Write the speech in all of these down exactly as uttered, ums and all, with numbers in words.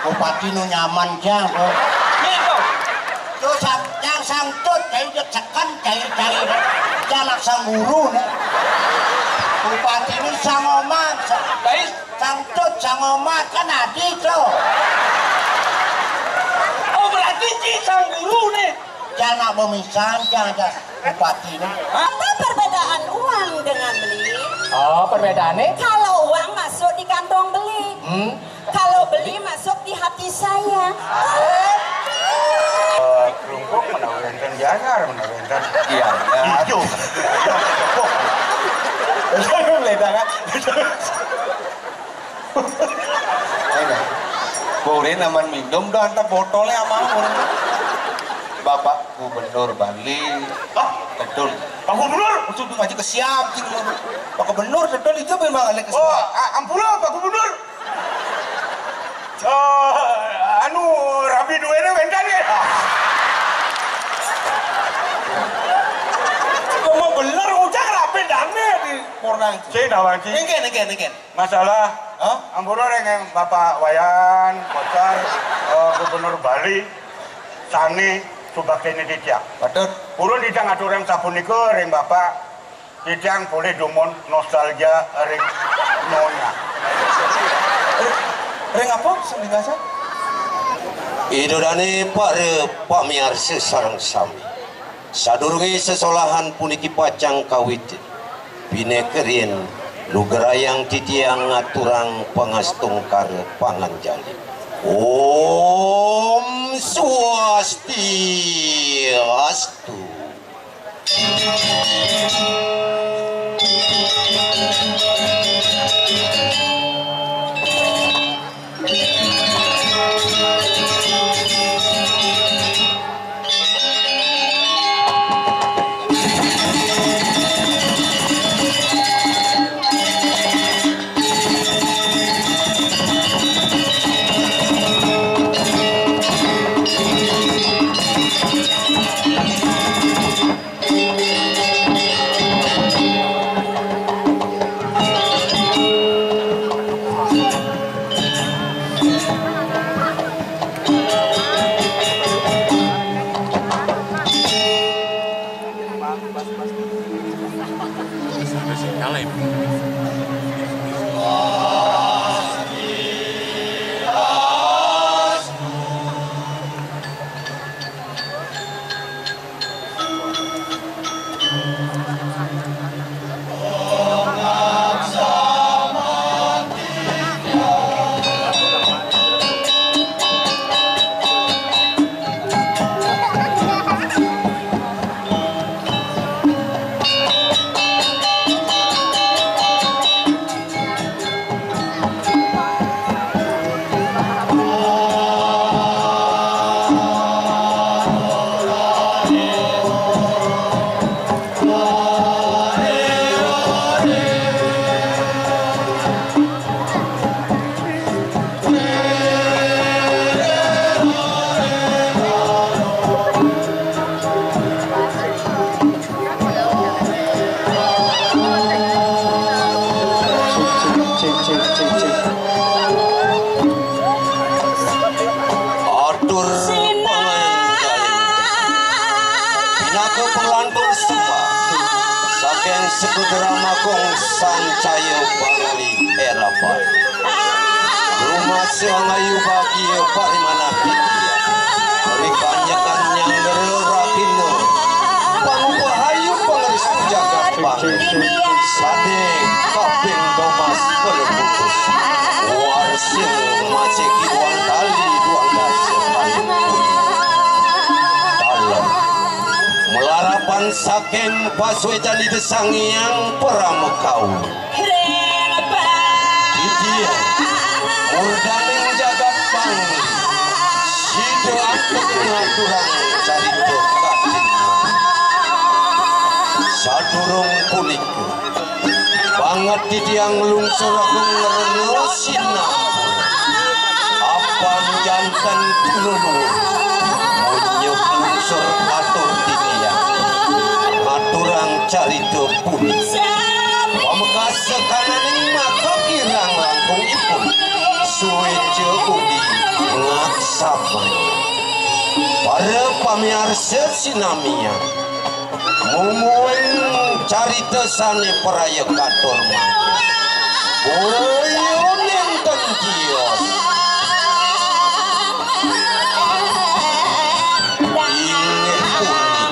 Bupati nu nyaman, Jang. Niku. Yo, sang, Jang, sangtut, cai jek seken, cai, cai. Jang, anak sang guru, nih. Bupati nu sang omat, sa-, Baik. Sangtut, sang omat, kan adi, to. Oh, berarti ci sang guru, nih. Jang, nak bemisan, Jang, Jang. Bupati nu. Apa perbedaan uang dengan beli? Oh, perbedaannya? Kalau uang masuk di kantong beli. Hmm. Kalau beli masuk di hati saya. Eh, kerungkung mana wénten, janyar mana wénten. Iya, iya. Ijo. Beda kan? Ayo, dah. Boleh naman minum, dah, antar botolnya apa? Bapak Gubernur Bali. Ah, betul. Pak Gubernur? Untuk ngaji ke siap, gitu. Pak Gubernur, betul itu memang ada ke siap. Oh, a-, ampura, Pak Gubernur. Eh, anu, rabi duéné wénten ya? Kamu bener, ujang rabi damé di Pornang. Sing, Dawan, sing. Engken, engken, engken. Masalah, hah? Ampura ring Bapak Wayan, Kocar, eh, Gubernur Bali, sané subakti titiang. Patut. Purun titiang aturang sapunika ring Bapak, Titiang polih dumun nostalgia ring Nona. Ring, ring apa, sing ringkasa? Ida dané para pamiarsa sareng sami. Sadurungé sesolahan puniki pacang kawitin, pinaka riin lugrayang titiang ngaturang pangastungkara panganjali. Om Swastiastu. Atur panganjali. Pinaka pelantur sembah saking Sekudra Magong Sancaya Bangli Erapat. Rumasa ngayu bagia parimanah titiang. Rikanyekan nyanggara ragina. Pangupah ayu pangrestu jagat bangli. Sadé kaping domas peleputus. Warsina masih kiwang kali duang dasa kali. Dalem. Malarapan saking pasuécan Ida Sang Hyang Paramakawa. Titiang, murdaning jagat Bangli, sida antuk ngaturang carita katingal. Sadurung punika, banget titiang nglungsur agung ngrena sinampura. Apan janten kula nuwun, munyuk lungsur atur titiang ngaturang carita punika. Pamekasa kananing maka kirang langkungipun. Suwé Ugi ngaksaman. Para pamiarsa sinamian, mungguing carita sané praya katur mangkin. Boya nénten tios. Inggih punika.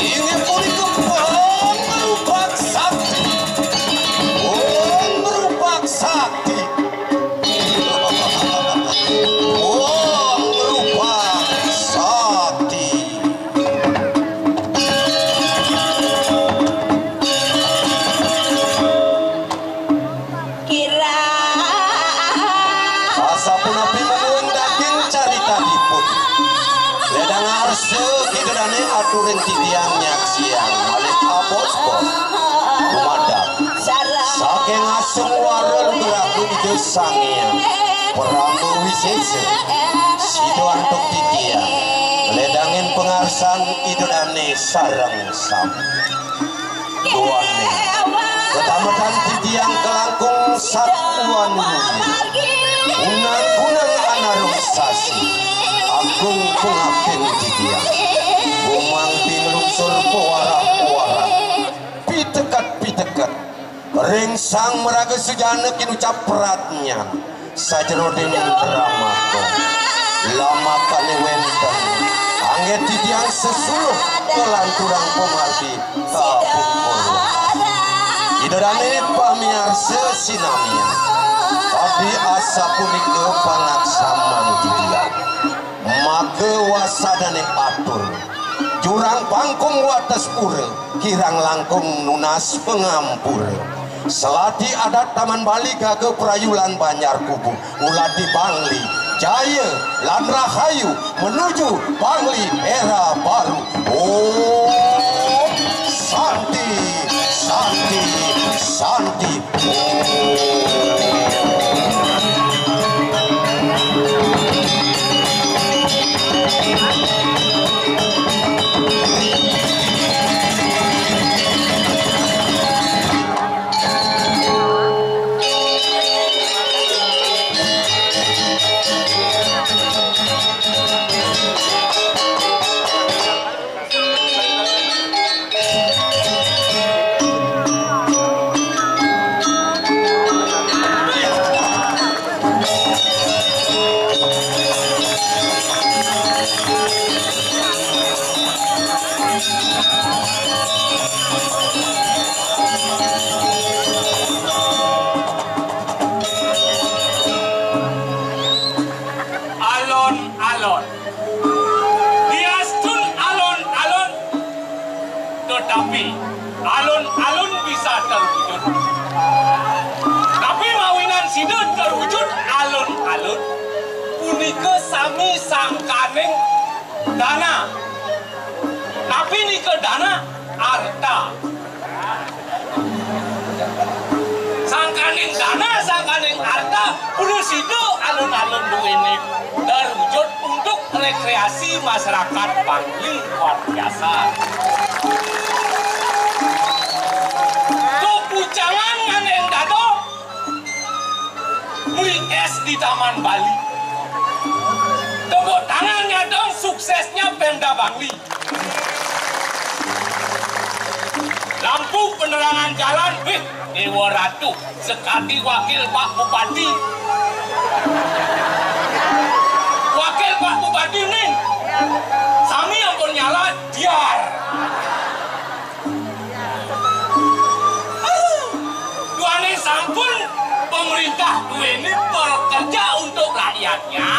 Inggih punika pangrupak sakti. Pangrupak sakti. Pangrupak sakti. Kira. Sasapunapi mungguing daging caritanipun, lédang arsa Ida Dané aturin titiang nyaksiang malih abos-bos dumadak saking asung wara lugragung Ida Sang Hyang Parama Wisésa. Sida antuk titiang lédangin pangarsan Ida Dané sareng sami. Duaning, ketametan titiang kalangkung sakuan rumiyin. Unang-unang anarung sasi, agung pangabdin titiang. Gumangti nglungsur pawarah-pawarah, piteket-piteket ring Sang Maraga Sujana kinucap pradnyan. Sajeroning drama ko, lamakané wénten anggén titiang sesuluh kalanturang pamargi kapungkur. Ida dané pamiarsa sinamian, kadi asapunika pangaksaman titiang. Maka wasanané atur, jurang pangkung watespura, kirang langkung nunas pangampura. Seladi adat Taman Bali, Gaga Prayu lan Banjar Kubu, ngulati Bangli Jaya lan Rahayu menuju Bangli era baru. Om Santi, Santi, Santi. Alon-alon. Diastun alon-alon, tetapi alon-alon bisa terwujud. Tapi mawinan sida terwujud alon-alon, punika sami sangkaning dana. Tapi nika dana arta. Sangkaning dana, sangkaning arta, udah sida alun-alun duwene terwujud untuk rekreasi masyarakat Bangli luar biasa. Kepucangan nganing dado beli es di Taman Bali. Tepuk tangannya dong, suksesnya Pemda Bangli. Lampu penerangan jalan, wih, Dewa Ratu, sekadi wakil Pak Bupati. Wakil Pak Bupati nih, sami ampun nyala, diar. Duane sampun pemerintah duene bekerja untuk rakyatnya.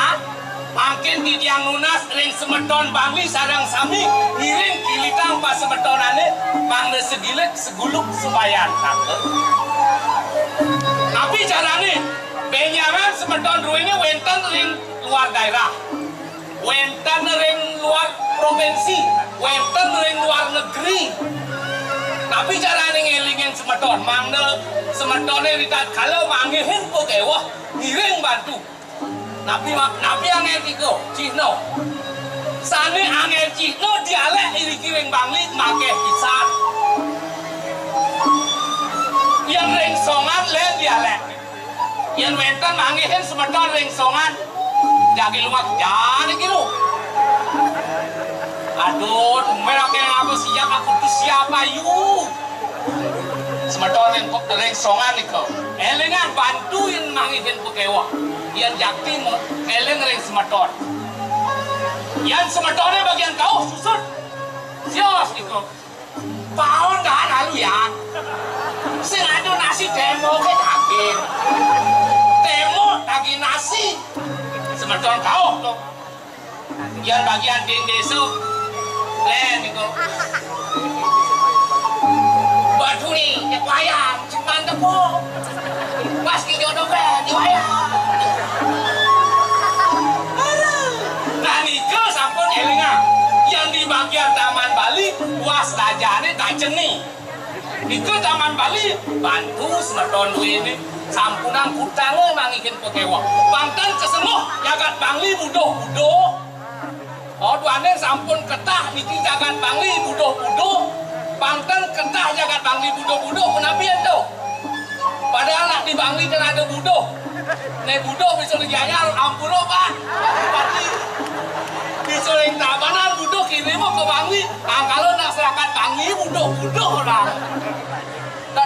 Mangkin titiang nunas ring semeton Bangli sareng sami ngiring kilitang pasemetonane mangda segilik seguluk subayan tangkil. Napi carane? Benjangan semeton duene wenten ring luar daerah. Wenten ring luar provinsi, wenten ring luar negeri. Tapi carane ngelingin semeton, mangda semetone ritatkala manggihin pegaweh ngiring bantu. Napi ma-, napi angel nika? Cihna. Sané angel cihna dialék iriki ring Bangli makéh pisan. Yén ring Songan lén dialék. Yén wénten manggihin semeton ring Songan, jagi luak jani kilu. Aduh, tumben aké ngaku siap, aku tuh siap, ayu. Semeton ring, ring Songan nika. Élingang bantu yén manggihin pakéweh. Yén jakti mo-, éling ring semeton. Yén semetoné bagian kauh susut. Sios nika. Paon dahan alu ya. Sing ada nasi temo ké daging. Temo daging nasi. Semeton kauh to. Yan bagian ding désa. Lén niku. Batu ni, cék wayang, cék mantep, Bu. Pas ki jodoh ké, di wayang. Nah, nika sampun élingang. Yan di bagian Taman Bali, was rajané tak ceni. Nika Taman Bali, bantu semeton duéné sampunang kutangé manggihin pakéweh. Pang ten kesemuh jagat Bangli buduh-buduh. Oh, duaning sampun ketah niki jagat Bangli buduh-buduh. Pang ten ketah jagat Bangli buduh-buduh, punapi ento? Padahal nak di Bangli kan ada buduh. Né buduh bisa digianyar, ampura, Pak. Bupati. Bisa ring Tabanan buduh kirim ka Bangli. Angkala nak serakat Bangli buduh-buduh orang.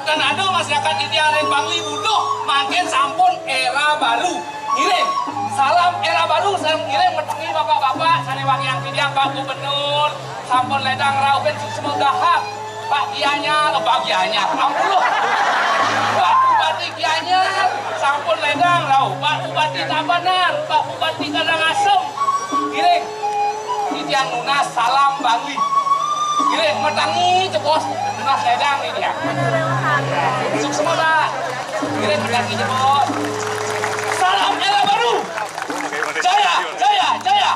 Tan ada masyarakat titiang ring Bangli buduh, mangkin sampun éra baru. Ngiring. Salam éra baru, salam ngiring, metengi bapak-bapak, sané wangiang titiang, Pak Gubernur, sampun lédang rauhin suksma gahar. Pak Gianyar, eh, Pak Gianyar, ampun. Pak Bupati Gianyar, sampun lédang rauh. Pak Bupati Tabanan, Pak Bupati Karangasem. Ngiring. Titiang nunas salam Bangli. Ngiring, metengi cepos, nunas lédang niki ya. Suksma, Pak. Ngiring, metengi cepos. Salam éra baru. Jaya, jaya, jaya.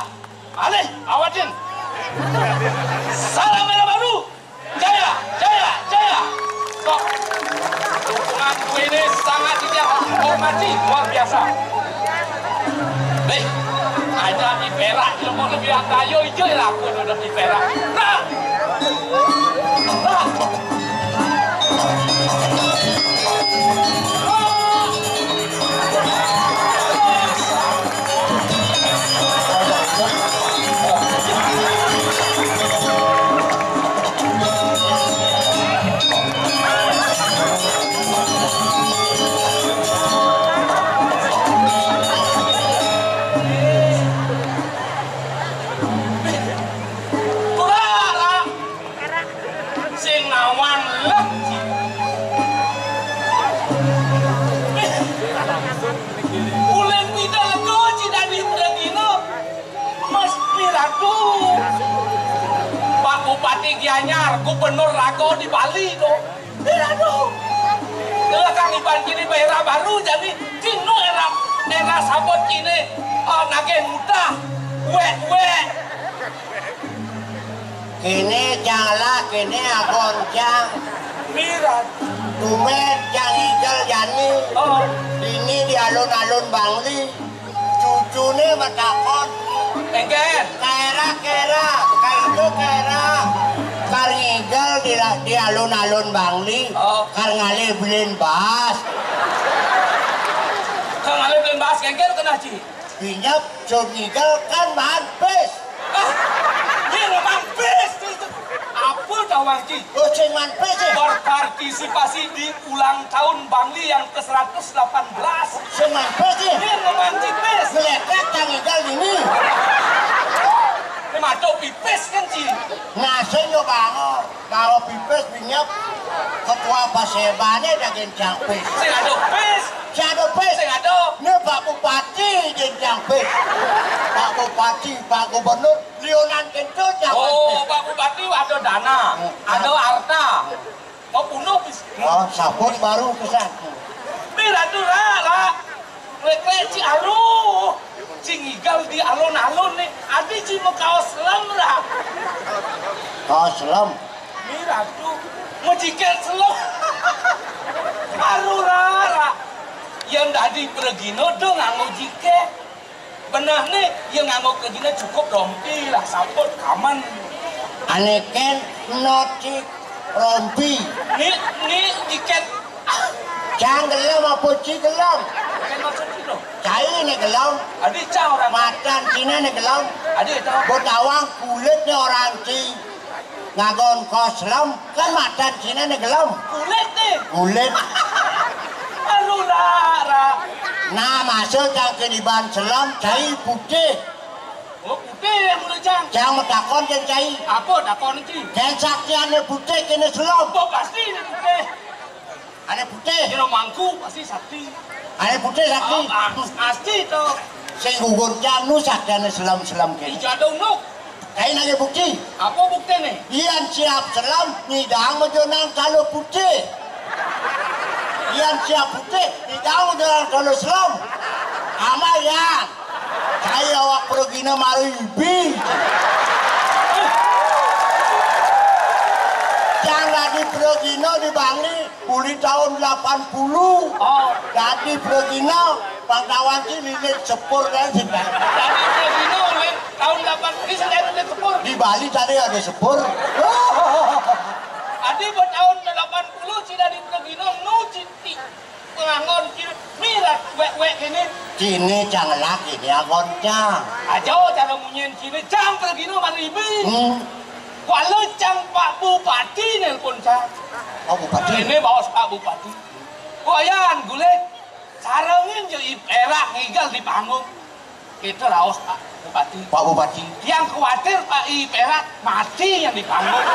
Alih, awatin. Salam éra baru. Jaya, jaya, jaya. Kok dukungan duéné sangat titiang hormati, luar biasa. Déh, aja di Pérak, ilmu lebih angkaya, ijo laku duduk di Pérak. Nah. Nah. Sing nawang leh. Ulin pidato ci dadi pragina. Mas Miratu. Pak Bupati Gianyar, gubernur raga di Bali to. Miratu. Lah kang iban kini éra baru jani dina éra, éra sabot kini, eh, nagih mutah. Wék-wék. Kéné jala, kéné abon jang. Mirat. Tumbén jang igel jani. Oh. Dini di alun-alun Bangli. Cucuné matakon. Éngkén. Kaéra, kaéra, kaitu kaéra. Kar ngigel di la-, di alun-alun Bangli. Oh. Kar ngalih belin baas. Kar ngalih belin baas, éngkén keneh, Ci? Binyep, sing ngigel kan maan pis. Ah, yén maan pis, itu apa tawang, Ci? Oh, sing maan pis, Ci. Berpartisipasi di ulang tahun Bangli yang ke seratus delapan belas. Sing maan pis, Ci. Yén maan pis. Ngléklék kang ngigel dini. Ini mata pipis kan, Ci? Nah, sing yo bangun. Kalau pipis binyep, ketua pasébané daging cang pis. Sing ada pis. Sing ada pis. Sing ada. Né Pak Bupati jén cang pis. Pak Bupati, Pak Gubernur, liunan kénto cang pis. Oh, Pak Bupati ada dana, hmm, ada harta. Mau bunuh pis. Oh, sabut baru kesan. Miratu, Ra, Ra. Klék-klék, Ci, aduh. Ci ngigel di alun-alun né. Adi, Ci, makaos selem, Ra. Kaos selem. Miratu, majikék selem. Aduh, Ra, Ra. Yén dadi pragina da nganggo jikék. Benehné, ya nganggo kejine cukup rompi lah, saput kamen. Ané kén noti rompi. Né, né dikén. Cang gelem apa ci gelem? Kén maksud itu. Cai né gelem. Adi cang orang. Matan cine né gelem. Adi itu. Botawang kulitné orang ci. Ngagon kos selem, kan matan cine né gelem. Kulit né. Kulit. Aduh, lah, lah. Nah, maksud cang kediban selem, cai putih. Oh, putih yang mulu, Cang. Cang mau takon kén cai. Apa takon, Ci? Kén saktiané putih kéné selem. Oh, pasti né putih. Ané putih. Kira mangku pasti sakti. Ané putih sakti. Oh, ah, pasti to. Sing gugur cang nu saktiané selem-selem kéné. Ijadong nu. Kain aja bukti. Apa buktiné? Yén siap selem, nyidang majonang kalo putih. Yén siap putih, nyidang majonang kalo selem. Amal ya. Cai awak pragina mari ibi. Cang dadi pragina di Bangli, uli taun delapan puluh. Oh. Dadi pragina, pangtawan ci lilit sepur kan sih. Dadi pragina uli taun delapan puluh, sing lilit sepur. Di Bali tadi ada sepur. Adi ba taun delapan puluh ci dadi pragina, nu ci ti panganggon ci mirat wék-wék kéné. Cine cang lagi ni agon cang. Aja cara munyin cine, cang pragina mari ibi. Hmm. Kuala cang Pak Bupati nelpon cang. Pak Bupati. Ini baos Pak Bupati. Kuayan gulit. Sarengin jo I Perak ngigal di panggung. Kita raos Pak Bupati. Pak Bupati. Yang khawatir Pak I Perak mati yang di panggung.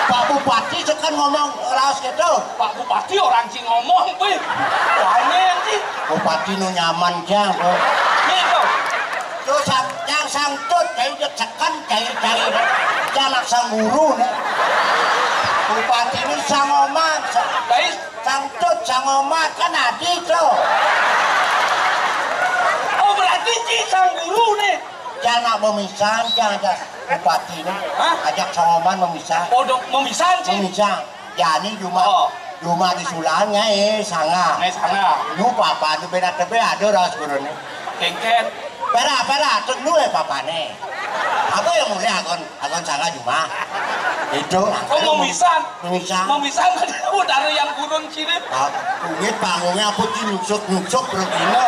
Pak Bupati sekan ngomong raos gitu. Pak Bupati orang ci ngomong, wih. Wah, ini yang ci. Bupati nu nyaman cang, Bro. Gitu. Terus sang, yang sangtut, kayak dia sekan, kayak, kayak dia anak sang guru nih. Bupati ini sangoman, sa-, Baik. Sangtut, sangoman, kan adi to. Oh, berarti ci sang guru nih. Cang nak memisan, cang ajak bupati nih. Hah? Ajak sangoman memisan. Oh, dok, memisan ci. Memisan. Jani juma, oh, juma di sulangnya, eh, sanga. Eh, sanga. Nu papa nu beda tebe ada ras guru nih. Kengken. Pera, pera, tenu, eh, papane. Apa yang mulai agon, agon sanga juma? Itu. Oh, memisan. Memisan. Memisan, udara yang gurun cine. Ah, kunyit panggungnya apa ci nyusuk-nyusuk begini.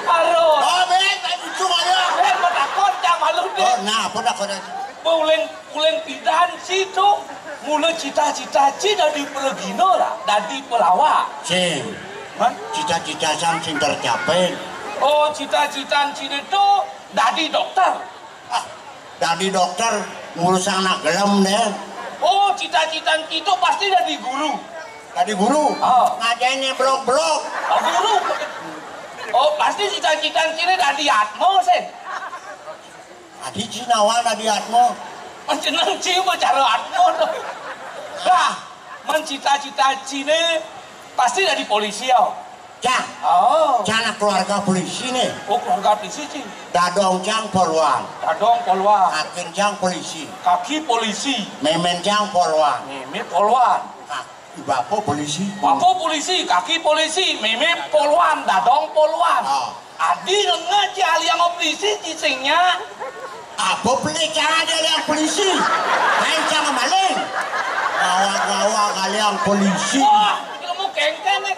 Aduh. Oh, ben, tak nyusuk aja. Ben, mau takon, cang malu deh. Oh, nah, apa takon aja? Uling, uling pidan ci to. Mula cita-cita ci dadi pragina lah, dadi pelawak. Sing. Hah? Cita-cita sang sing tercapai. Oh, cita-cita cine to dadi dokter. Ah, dadi dokter ngurus anak gelem deh. Oh, cita-cita ci to pasti dadi guru. Dadi guru? Oh. Ngajain nyeblok-blok. Oh, guru. Oh, pasti cita-cita cine dadi atmo, sen. Adi ci nawang dadi atmo. Mencenang ci bicara atmo to. Lah, men cita-cita cine pasti dadi polisi, oh. Cang. Oh. Cang anak keluarga polisi nih. Oh, keluarga polisi ci. Dadong cang polwan. Dadong polwan. Kakin cang polisi. Kaki polisi. Memen cang polwan. Meme polwan. Kak, bapa polisi. Bapa polisi, kaki polisi, meme polwan, dadong polwan. Oh. Adi ngena ci aliang polisi ci sing nya. Apa beli cang ada aliang polisi? Main cang maling. Gawak-gawak aliang polisi. Wah, ilmu kengken nih.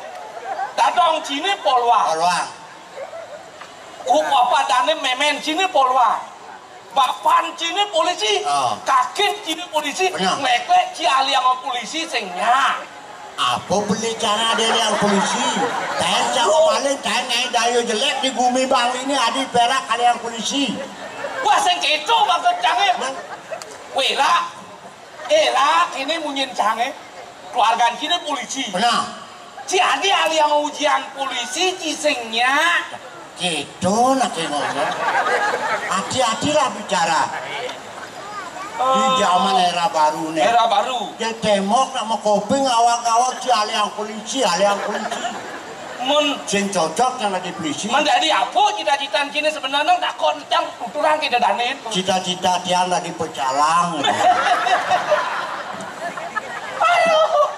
Dadong cine polwan. Polwan. Up apa dane memen cine polwan. Bapan cine polisi. Oh. Kakin cine polisi. Benar. Nglek-nglek ci aliang polisi sing nya. Apa beli cara ada aliang polisi? Taen cang maling, taen nyai dayo jelek di gumi Bangli ini adi perak aliang polisi. Wah, sing keto maksud cange. Nah. Wira, era kini munyin cange. Keluargan cine polisi. Benar. Ci adi aliang ujian polisi ci sing nya. Gitu nak ngomong. Hati-hatilah bicara. Di zaman era baru nih. Era baru. Dia tembok nak mau koping awak-awak ci aliang polisi, aliang polisi. Mun sing cocok yang dadi polisi. Mun dadi apa cita-cita cine sebenarnya takon cang tuturang kita danin. Cita-cita tiang dadi pecalang. Aduh.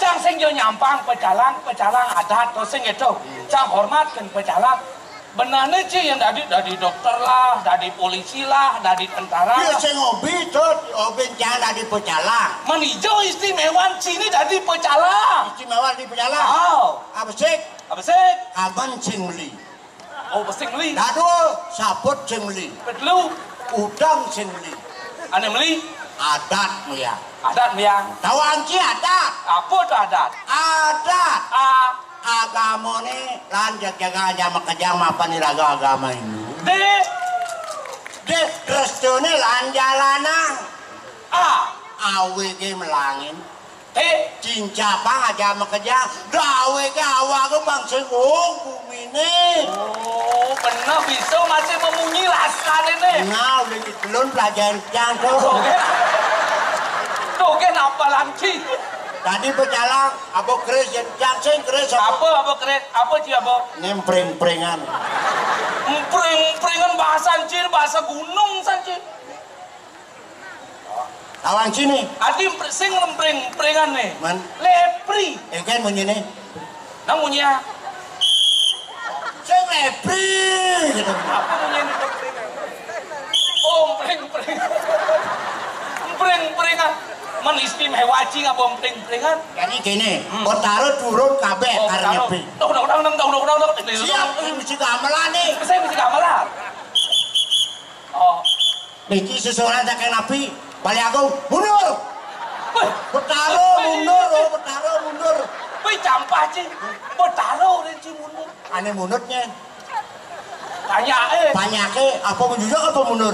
Cang sing jo nyampang pecalang, pecalang adat to sing itu. Cang hormatkan pecalang. Benarné, Ci, yang dadi, dadi dokter lah, dadi polisi lah, dadi tentara. Iya, lah. Sing hobi, Tut. Hobi cang dadi pecalang. Menijo istimewan sini dadi pecalang. Istimewan dadi pecalang? Oh. Apa sih? Apa sih? Kaban sing meli. Oh, sing meli. Dadua, saput sing meli. Kedelu. Udang sing meli. Ané meli? Adat, Muyang. Adat, Muyang. Tawang ci adat. Apa to adat? Adat. Ah. Agamané lan jaga aja makejang mapan iraga agama Hindu. Dé. Dé, restuné lan jalanang. Ah. Awigé melangin. Té. Cincapang aja makejang. Dawé ké awak bang sing, oh, guminé. Oh, bener bisa masih memunyi rasané né. Nah, udah gitu, belum pelajaran cang, Tut. Tuh, ké. Tuh, ké, napa lanci? Tadi pecalang, apa keris, ya, cang sing keris, apa? Apa, apa keris? Apa, Ci, apa? Ini empring-empringan. Empring-empringan bahasa Ci, bahasa gunung, san, Ci. Lawan sini. Adi mpr-, sing empring-empringan né. Man. Lepri. Engkén munyiné. Nah, munyiné. Sing lepri gitu. Apa munyiné? Oh, empring-empring. Empring-empringan. Men istimewa, Ci, apa empring-empringan? Jadi gini, hmm. Betara turun kabéh. Oh, karena Betara. Nyepi. Dong, dong, dong, dong, dong, dong, dong. Siap, ini mesti gamelan nih. Saya mesti gamelan. Oh. Niki seseorang saking napi, Balé Agung, mundur. Wéh. Betara mundur, oh, Betara mundur. Wéh, campah, Ci. Betara udah, Ci, mundur. Ané mundurnya. Banyak, eh. Banyak, eh. Apa menjujur apa mundur?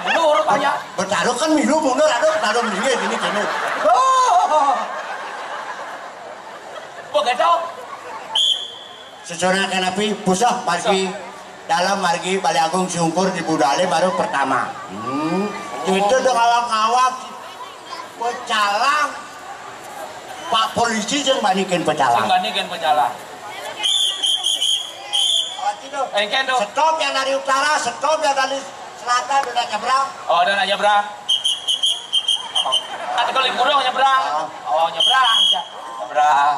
Mundur, banyak. Betara kan milu mundur, ada Betara milu gini, gini. Oh. Begitu. Secara kanapi pusah margi dalam margi Balé Agung Sungkur di budalé baru pertama. Hmm. Itu tuh ngawak-ngawak pecalang. Pak polisi yang bandingin pecalang. Yang bandingin pecalang. Awas itu. Engkén tuh. Stop yang dari utara, stop yang dari selatan, udah nyebrang. Oh, udah nyebrang. Oh. Tadi kalau burung nyebrang. Oh. Oh, nyebrang ya. Nyebrang.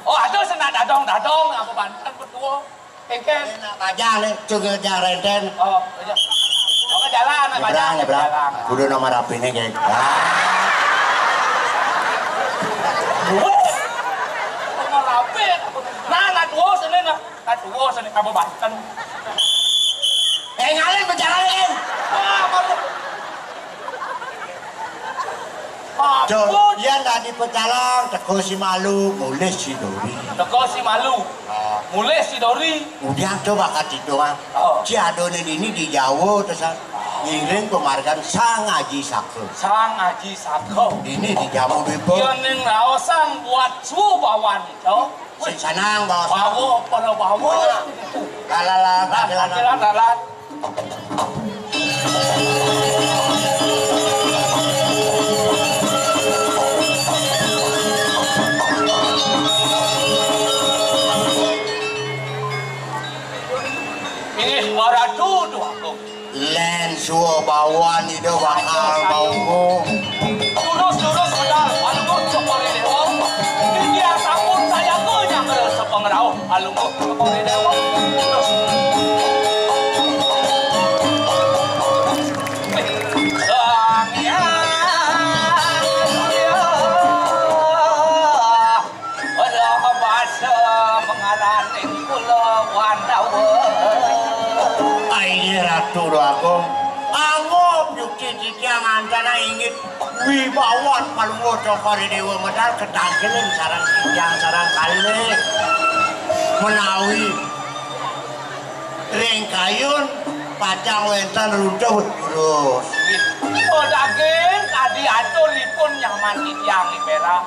Oh, ada senak dadong-dadong, aku banten berdua. Engkén. Enak aja nih, juga jarenten. Oh, iya. Oh, ke jalan, Pak. Nyebrang, Jalan. Nyebrang. Jalan. Kudu nomor rapiné, geng. Ah. Wes. Nomor rapi. Nah, nah, dua sini, nah. Nah, dua sini, apa banten? Eh, ngalih berjalan, eh. Wah, baru. Ampun. Yén dadi pecalang, teka si malu, mulih si dori. Teka si malu. Ah. Mulih si dori. Udian to bakat itu, ah. Oh. Ci adané dini di Jawa, terus, ah, ngiring pamargan Sang Aji Saka. Sang Aji Saka. Dini di Jawa, Bébé. Yén ning raosan buat subawan, to. Sing sanang bawa. Bawa, para bawa. Lalan, lalan, lalan. Lalan, lalan. Inggih, Ratu Déwa Agung. Lén suwa bawan Ida bakal maunggung. Lurus, lurus, medal. Aduh, Cokor Déwa. Inggih sampun sayaga nyanggra sepengrauh. Aduh, Cokor Déwa. Lurus. Sang Hyang Surya. Ora basa mengaraning kula Wandawa. Inggih Ratu Agung, anggap yukti titiang antara inggih wibawan Palungguh Cokor Déwa medal ketangkiling sareng titiang sareng kalih menawi ring kayun pacang wénten runtuh, Guru. Oh, daging kadi aturipun nyaman titiang ipera.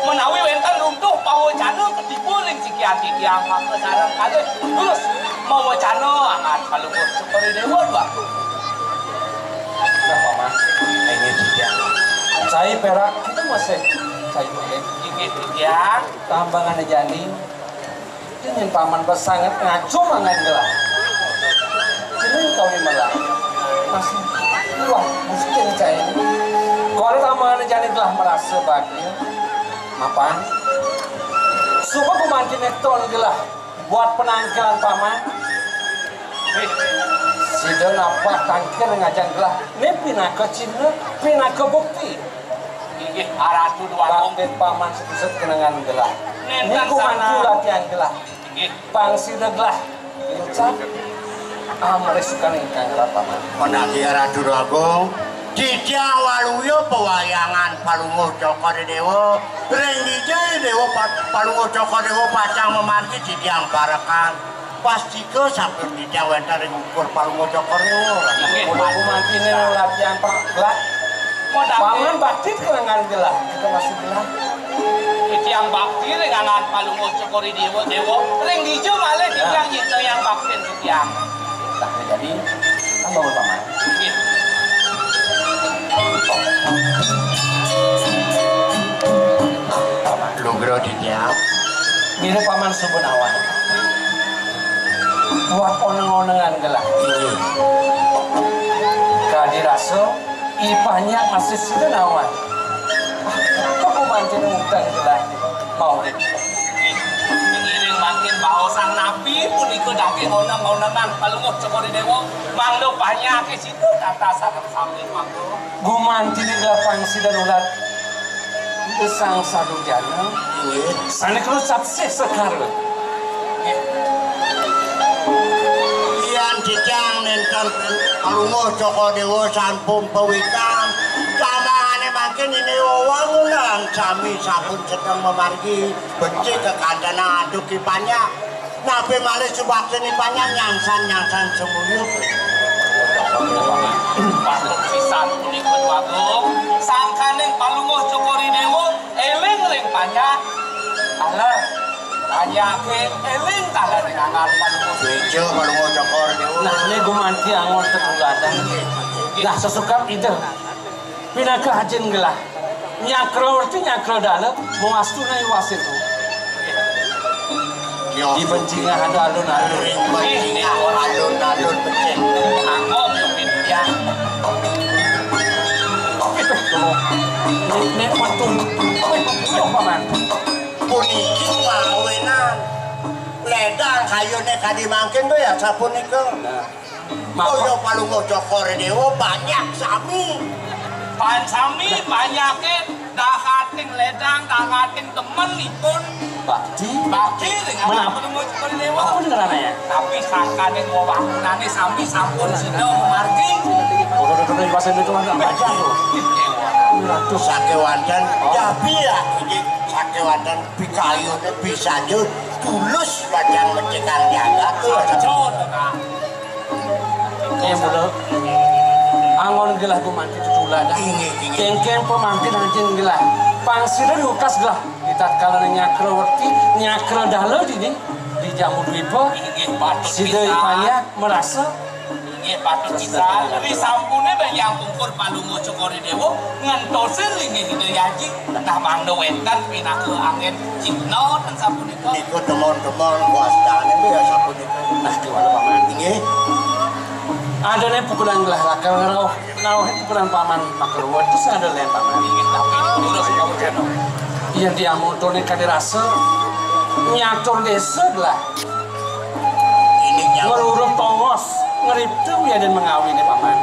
Menawi wénten runtuh pawacana ketiba ring sikian titiang, maka sareng kalih terus mawacana angat Palungguh Cokor Déwa dua. Nah, Paman, ini titiang. Cai perak kita masih cai perak. Inggih titiang. Tambangan jani. Yen Paman pas sanget ngajum angan gelah. Jeneng kawi melah. Masih wah, mesti cai. Kalau Paman jani telah merasa bahagia, mapan. Suka pemantin ton gelah buat penangkalan Paman. Sida napak tangkil ngajeng gelah. Né pinaka cihna, pinaka bukti. Inggih, Ratu Déwa Agung. Bakti paman sepiset kenangan gelah. Nénten. Niku mantu latihan gelah. Inggih. Pang sida gelah. Ucap. Amrih sukan ingkang gelah paman. Panagih Ratu Déwa Agung. Titiang waluya pawayangan Palungguh Cokor Déwa. Ring dija Déwa Pa-, Palungguh Cokor Déwa pacang mamargi titiang parekan. Pastika sampun titiang wénten ring ungkur Palungguh Cokor Déwa. Inggih. Mula gumantiné latihan Pak Gelah. Paman bakti kenangan gelah. Kita masih gelah. Titiang bakti ring anan Palungguh Cokor Déwa, Déwa. Ring dija malih titiang nyitayang bakti titiang. Nah, jadi, kan bangun paman. Inggih. Lugra titiang. Mirip paman suba nawang. Buat oneng-onengan gelah. Kadi rasa, i panyak masih sida nawang. Kok manten utang gelah. Mau deh. Ngiring mangkin baosan napi punika daging oneng-onengan Palungguh Cokor Déwa. Mangda panyaké sida tata sareng sami mangga. Gumantiné gelah pang sida nulat. Ida sang sadujana. Inggih. Sané kena saksih sekara. Yan titiang nénten Palungguh Cokor Déwa sampun pawikan. Kamangane mangkin ini wewangunan sami sampun sedeng mamargi becik kekantenan aduh ki panjak. Napi malih subakti ni panjak nyangsan-nyangsan semulya. Patut pisan punika Déwa Agung. Sangkaning Palungguh Cokor Déwa eling ring panjak. Taler. Panjake eling taler ring angan Palungguh. Beja Palungguh Cokor Déwa. Nah, ini gumanti angon tetunggadan. Nah, sesukap ida. Pinaka ajin gelah. Nyakra werti nyakra dala, mawastuna iwasin. Di bencingah ada alun-alun. Ring bencingah alun-alun becik. Anggok pemimpin. Nek, nek patung. Wih, paman. Puniki mawinan ledang kayune kadi mangkin to ya sapunika. Nah. Maka kaya Palungguh Cokor Déwa banyak sami. Pan sami banyake dahating ledang, dahating temen ipun. Bakti. Bakti dengan Menap- Palungguh Cokor Déwa. Apa ngerananya? Tapi sangkane wewangunane sami sampun sida mamargi. Udah, udah, udah, iwasan itu anak bajang tuh. Ratu sakewanten, oh. Tapi ya, ini sakewanten pikayune bisa jud tulus bajang mencekang jagat tuh. Betul, Kak. Iya, mula. Angon gelah gumanti tetuladan. Inggih, inggih. Kengkeng pamantin anjing gelah. Pangsida diukas gelah. Di tatkala nyakra werti, nyakra dala dini, di Jamu Dwipa. Inggih, patut sida kita. Ipanya merasa. Inggih, patut kita. Ri sampune bayang pungkur Palungguh Cokor Déwa, ngentosin linggih Ida Yaji. Nah, mangda wenten pinaka angin cipta ten sapunika. Niku temon-temon wastane ya sapunika. Nah, kiwala paman. Inggih. Adane pukulan gelah lakar ngrauh, ngrauh pukulan paman makeruwet terus ada len paman. Inggih, tapi terus kamu kena. Iya dia montone kade rasa nyatur desa gelah. Ini nyawa. Ngeluruh tongos, ngeriptu ya dan mengawini paman.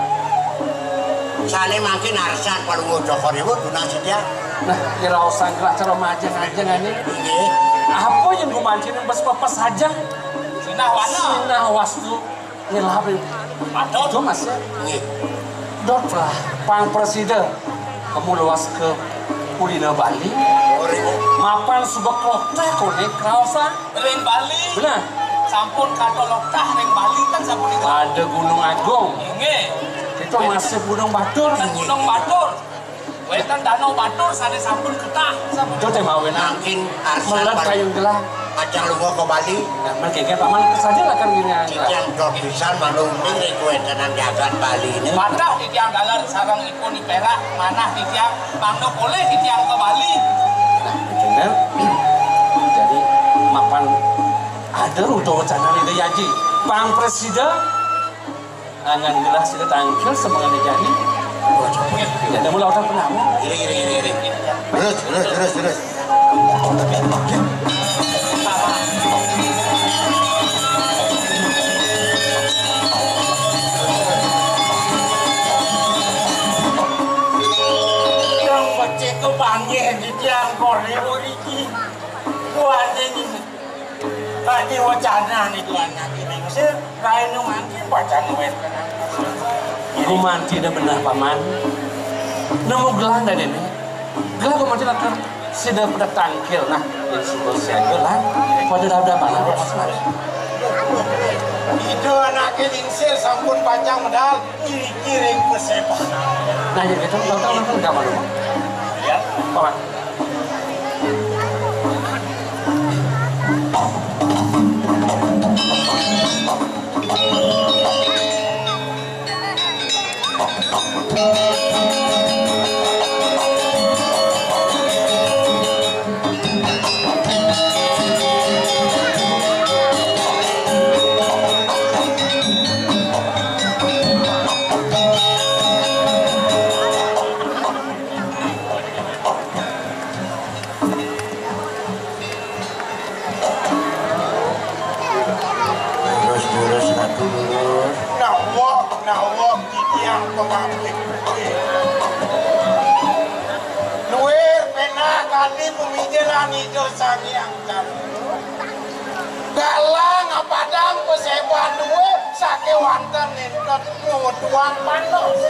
Sane mangkin arsan Palungguh Cokor Déwa tunas setia. Nah, kira usah gelah cara majeng-majeng ini. Inggih. Apa yang gumanti bes pepes aja? Sinah wana. Sinah wastu. Ngelabin. Patut. Itu mas ya. Nggih. Dot lah, pang presida. Kamu luas ke kulina Bali. Mapan subek loktah konek raosan. Ring Bali. Benar. Sampun kata loktah ring Bali kan sampun itu. Ada Gunung Agung. Nggih. Itu masih Gunung Batur. Gunung Batur. Wénten Danau Batur sané sampun ketah, sampun. Itu téh mawin. Mangkin arsan melet payung gelah. Ajang lunga ka Bali. Nah, mangkin paman saja lah kan diri. Titiang dot pisan manungkung ring kawéntenan jagat Bali ini. Patah titiang dalan sareng ipun i perak, manah titiang mangda polih titiang ka Bali. Nah, bener. Jadi mapan ada ruto wacana Ida Yaji. Pang presida Angan gelah sida tangkil semengane jani. Ya, ada mula otak penamu. Iri, iri, iri, iri. Terus, terus, terus, terus. Kor dewa riki. Kuwi artine. Tadi wacana niku anak ini Mesir, kain mangkin wacana wétan. Gumanti dah bener, Paman. Nemu gelang dah ini. Gelang gumanti lakar sida pada tangkil, nah, yang sebut saya gelang, pada dah, dah mana, Paman? Ida anake lingsir sampun pacang medal. Iki ring paseban. Nah, ya gitu, tahu-tahu langsung udah malu. Ya. Paman. Lurus, lurus, Ratu, lurus. Nawak, nawak, titiang pengapit. Luir penah kadi pemijilan Ida Sang Hyang Cakra. Galang apadang paseban dua sakewanten nenten ngewetuang panos.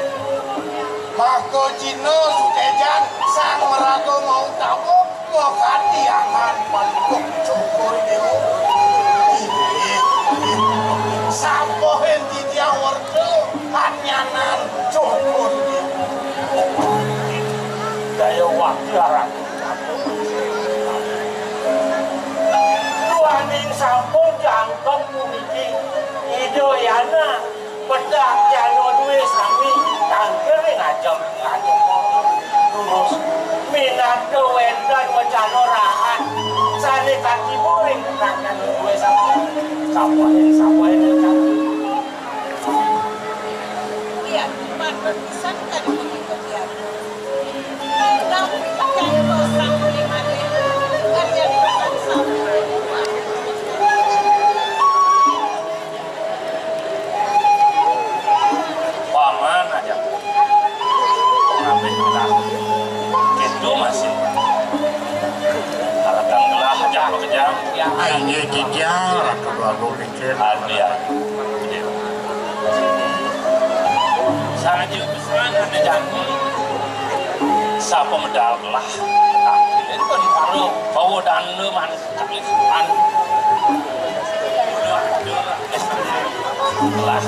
Maka Cina sutejan Sang Maraga Gautama makatiangan paduka Cokor Dewa. Inggih, inggih. Sampun titiang werta anyanan Cokor Dewa. Daya wakil arang. Duaning sampun jangkep puniki, Ida Yana pedak jana duwe sami tangkering ajeng ngajeng. Terus minangka wenten wacana rahat sane katiba ring pedak jana duwe sami. Sapain, sapain wacana. Iya, matur pisan kadi punika, iya. Napi kacang kosang muli malih, kalian kosang sampun. Paman aja. Kabeh gelah. Itu masih. Kalakan gelah aja bekejang. Ayo, Kijang, Ratu Agung. Adrian. Saja pesan ada jani. Sapa medal gelah? Takdirin pun karo bawa dana manis taklisan. Gelah.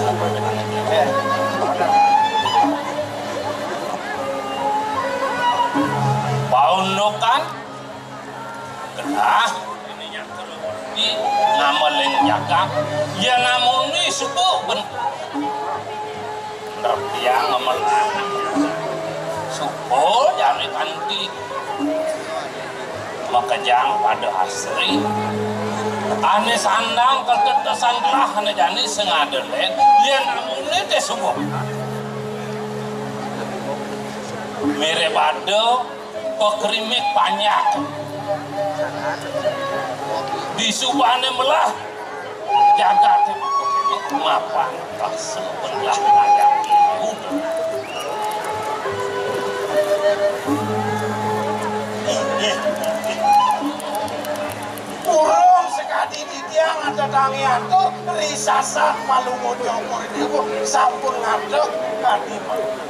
Paundukan. Genah, ini nyakra murti, nama ling jagat, ya namuni suku ben-, nertiang ngemelah. Suku jani kanti makejang pada asri. Ane sandang ketetesan gelah ane jani sing ada len, ya namuni te suku. Mirip ada Pekrimik panjak. Di subane melah jagate pekrimik mapan rasa belah layang ilu. Inggih, inggih. Urung sekadi titiang ada tangi atur, risasat malu ngocok murid ibu sampun ngadeg kadi mangke.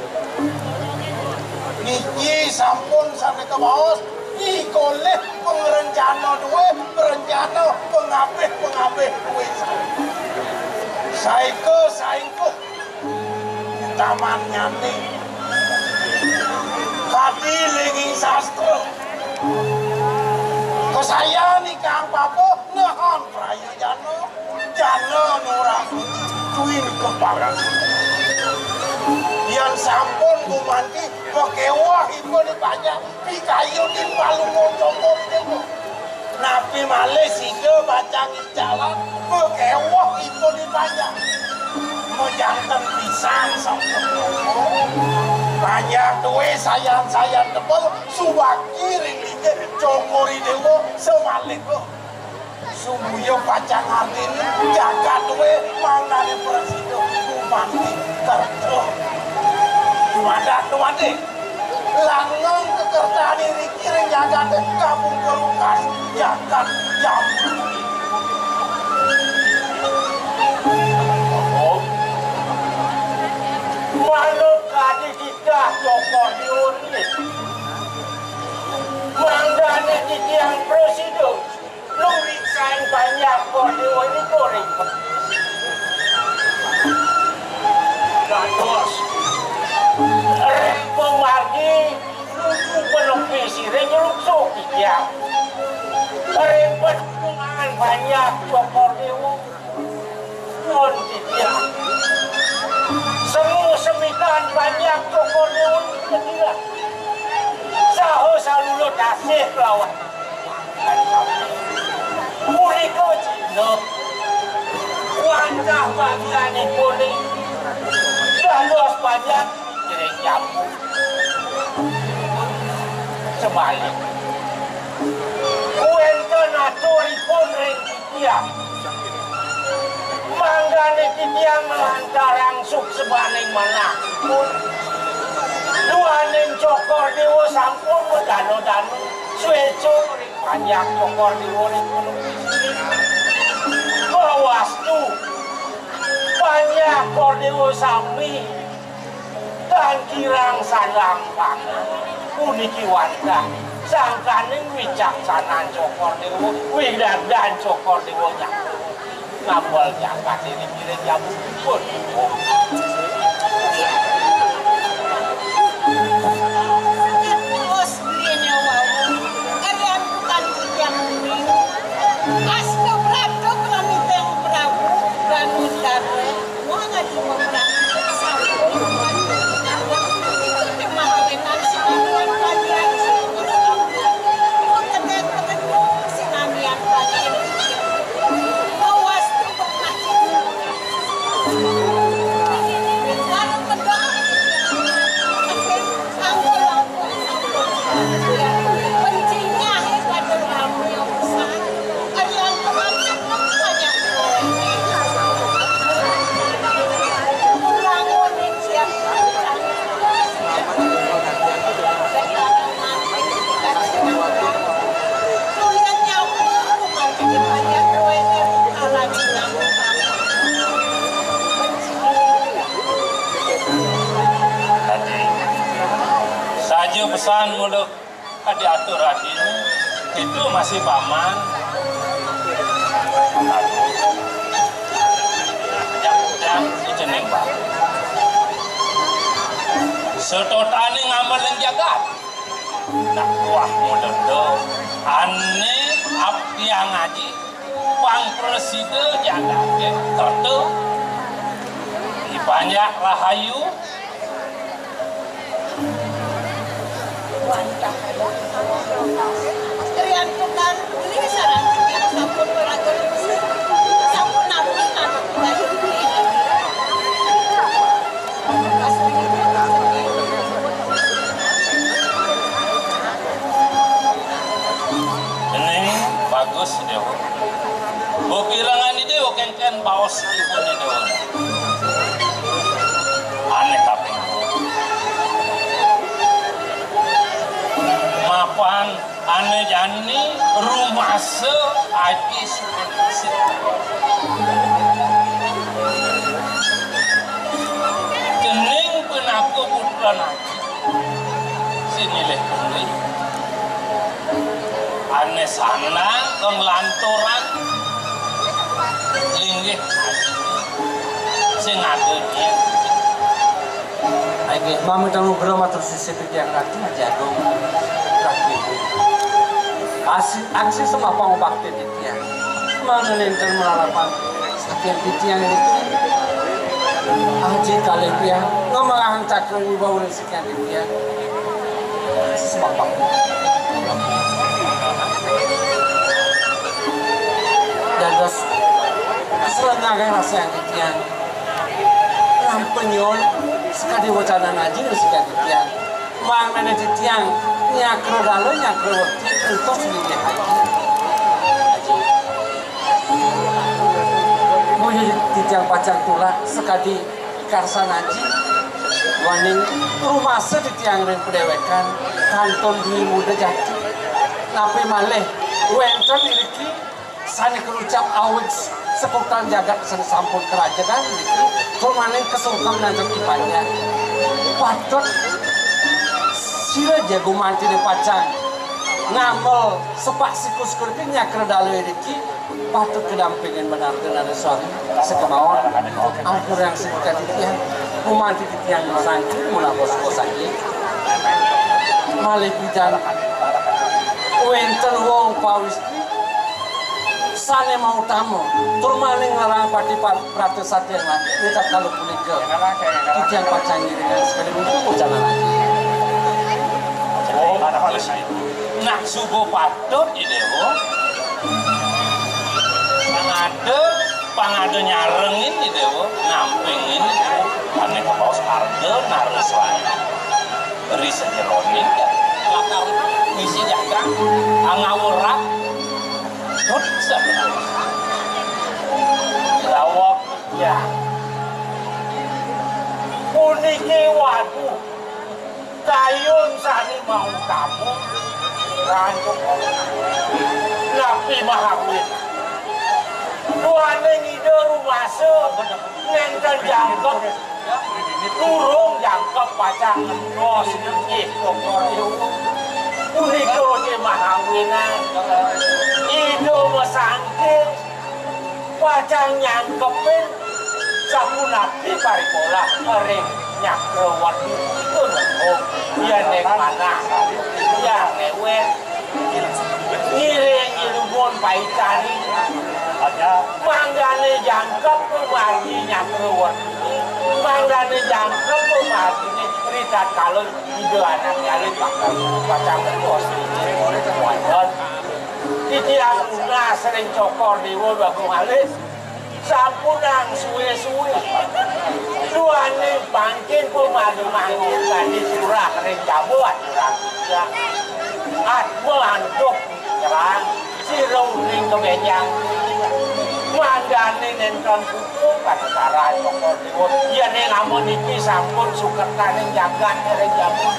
Niki sampun sane kabaos, ikolih pengrencana duwe, perencana pengabih-pengabih duwe. Saika saengkuh utamannyane. Kadi linging sastra. Kesayan ikang papa nehang praya jana. Jana nurang suci, tuwin keparang. Yen sampun gumanti, pakewah ipun panjang, pikayunin palungguh Cokor Dewa. Napi malih sida bacang jalan, pakewah ipun panjang. Majanten pisan sampun. Panjang duwe sayan-sayan tebel, subaki ring linggih Cokor Dewa samalih. Sumuya pacang artine jagat duwe mangdane prasida gumanti kerta. Dumadak, dumadik. Langgeng kekertani riki ring jagaté kabungkerukan jagat Jambu. Manut kadi titah Cokor Déwa, mangdané titiang prasida nuliksain panjak Cokor Déwa nika ring. Dados ring pamargi nuju panepi sira nyeluksa titiang. Ring padunungan panjak Cokor Déwa, nuwun titiang. Semu semitan panjak Cokor Déwa niki saha salula tasih kelawan Punika jineb wantah bagianipun dados panjak ring Jambu. Sebalik, wénten aturipun ring titiang. Mangdané titiang nglantarang suksmaning manahipun. Duaning Cokor Déwa sampun madana-dana, suéca ring panjak Cokor Déwa ring Gunung Istri. Mawastu, panjak Cokor Déwa sami tan kirang salampangan. Puniki wantah sangkaning wicaksanan Cokor Déwa, widagdan Cokor Déwa nyak. Ngambel jagat ini kira jamu pun. Terus dirinya wau, kalian bukan bujang minggu. Astu Prapto Pramiteng Prabu Danudara, wong adi pemerang sampun. Mahawenan sinamian kalian. Ikut tetek pekenyung sinamian kalian. Bawas Saja pesan mula diatur adin, itu masih paman. Aduh. Yang udah dijeneng, Pak. Setotané ngambeling jagat. Nak kuah mulendo, ané abdiang aji, pang prasida jagaté kerta. Ipanjak rahayu. Wantah. Trian tukang beli sarang sampun beragam. Sampun nabi anak bayi. Ini bagus, Déwa. Bupirengan ide, bukan kan baos ibu nih, Déwa. Aneh tapi. Mapan ané jani rumasa Aji Supaningsih. Dening pinaka putran Aji sinilih puri. Ané sandang kang lanturan linggih Aji sing ada. Inggih, mamitang nugraha matur sisip titiang Ratu Aji Agung. Ratu Ibu. Asi, aksi semah pangubakti titiang. Mangda nénten malarapan saking titiang niki. Aji kalih titiang ngemahang cakra wibawa ring saking titiang. Semah pangubakti. Dados selengahing rasa titiang. Sampun nyuwun sakadi wecanan Aji sakadi titiang. Mangdané titiang nyakra dala nyakra wekti entos linggih Aji. Aji. Mugi titiang pacang tulak sakadi karsan Aji. Waning rumasa titiang ring padéwékan, kantun dwi muda jati. Napi malih wénten iriki sané karucap awig sekutan jagat sané sampun karajegan niki, tur malih kasungkem nangkep ipanjang. Patut sira ja gumantiné pacang ngamel sepak sikus kurdi nyakra dalem iriki, patut kadampingin Banarta Nareswari. Sakemawon ampurang sekutan titiang, gumanti titiang masangka, munapa saja. Malih pidan wénten wong pawis sané mautama, tur malih nglarang pati pa-, prata satya lan ritatkala punika titiang pacang ngiringang sakadi punika. Ucapan lagi. Nah, suba patut, Idéwa. Pangada, pangada nyarengin, Idéwa, nampingin, ané kabaos arga naraswaya. Ri sajeroning lakar misi jagat angawurat. Put, sabenernya. Daweg, ya. Puniki, waduh, kayun sané mautama. Rancuk. Napi mahawin? Duaning Ida rumasa nénten jangkep. Durung jangkep pacang ngentos nggih, Cokor Déwa. Punika té mahawinan Ida masangka pacang nyangkepin sapunapi paripolah ring Nyakrawarti. Punika, yén manah, yén rewel. Ngiring ilumun paicari. Mangdané jangkep pamargi Nyakrawarti. Mangdané jangkep pamarginé ritatkala Ida Anaké Alit bakal pacang ngentos. Wénten. Titiang nunas ring Cokor Déwa Bagong Alit. Sampunang suwé-suwé. Duaning mangkin pamada mangkin kadi surah ring jaba aturang titiang. Atma antuk nyerang, sira uning kabénjang. Mangdané nénten putu panataran Cokor Déwa. Yéning amun niki sampun suketaning jagat ring jaman.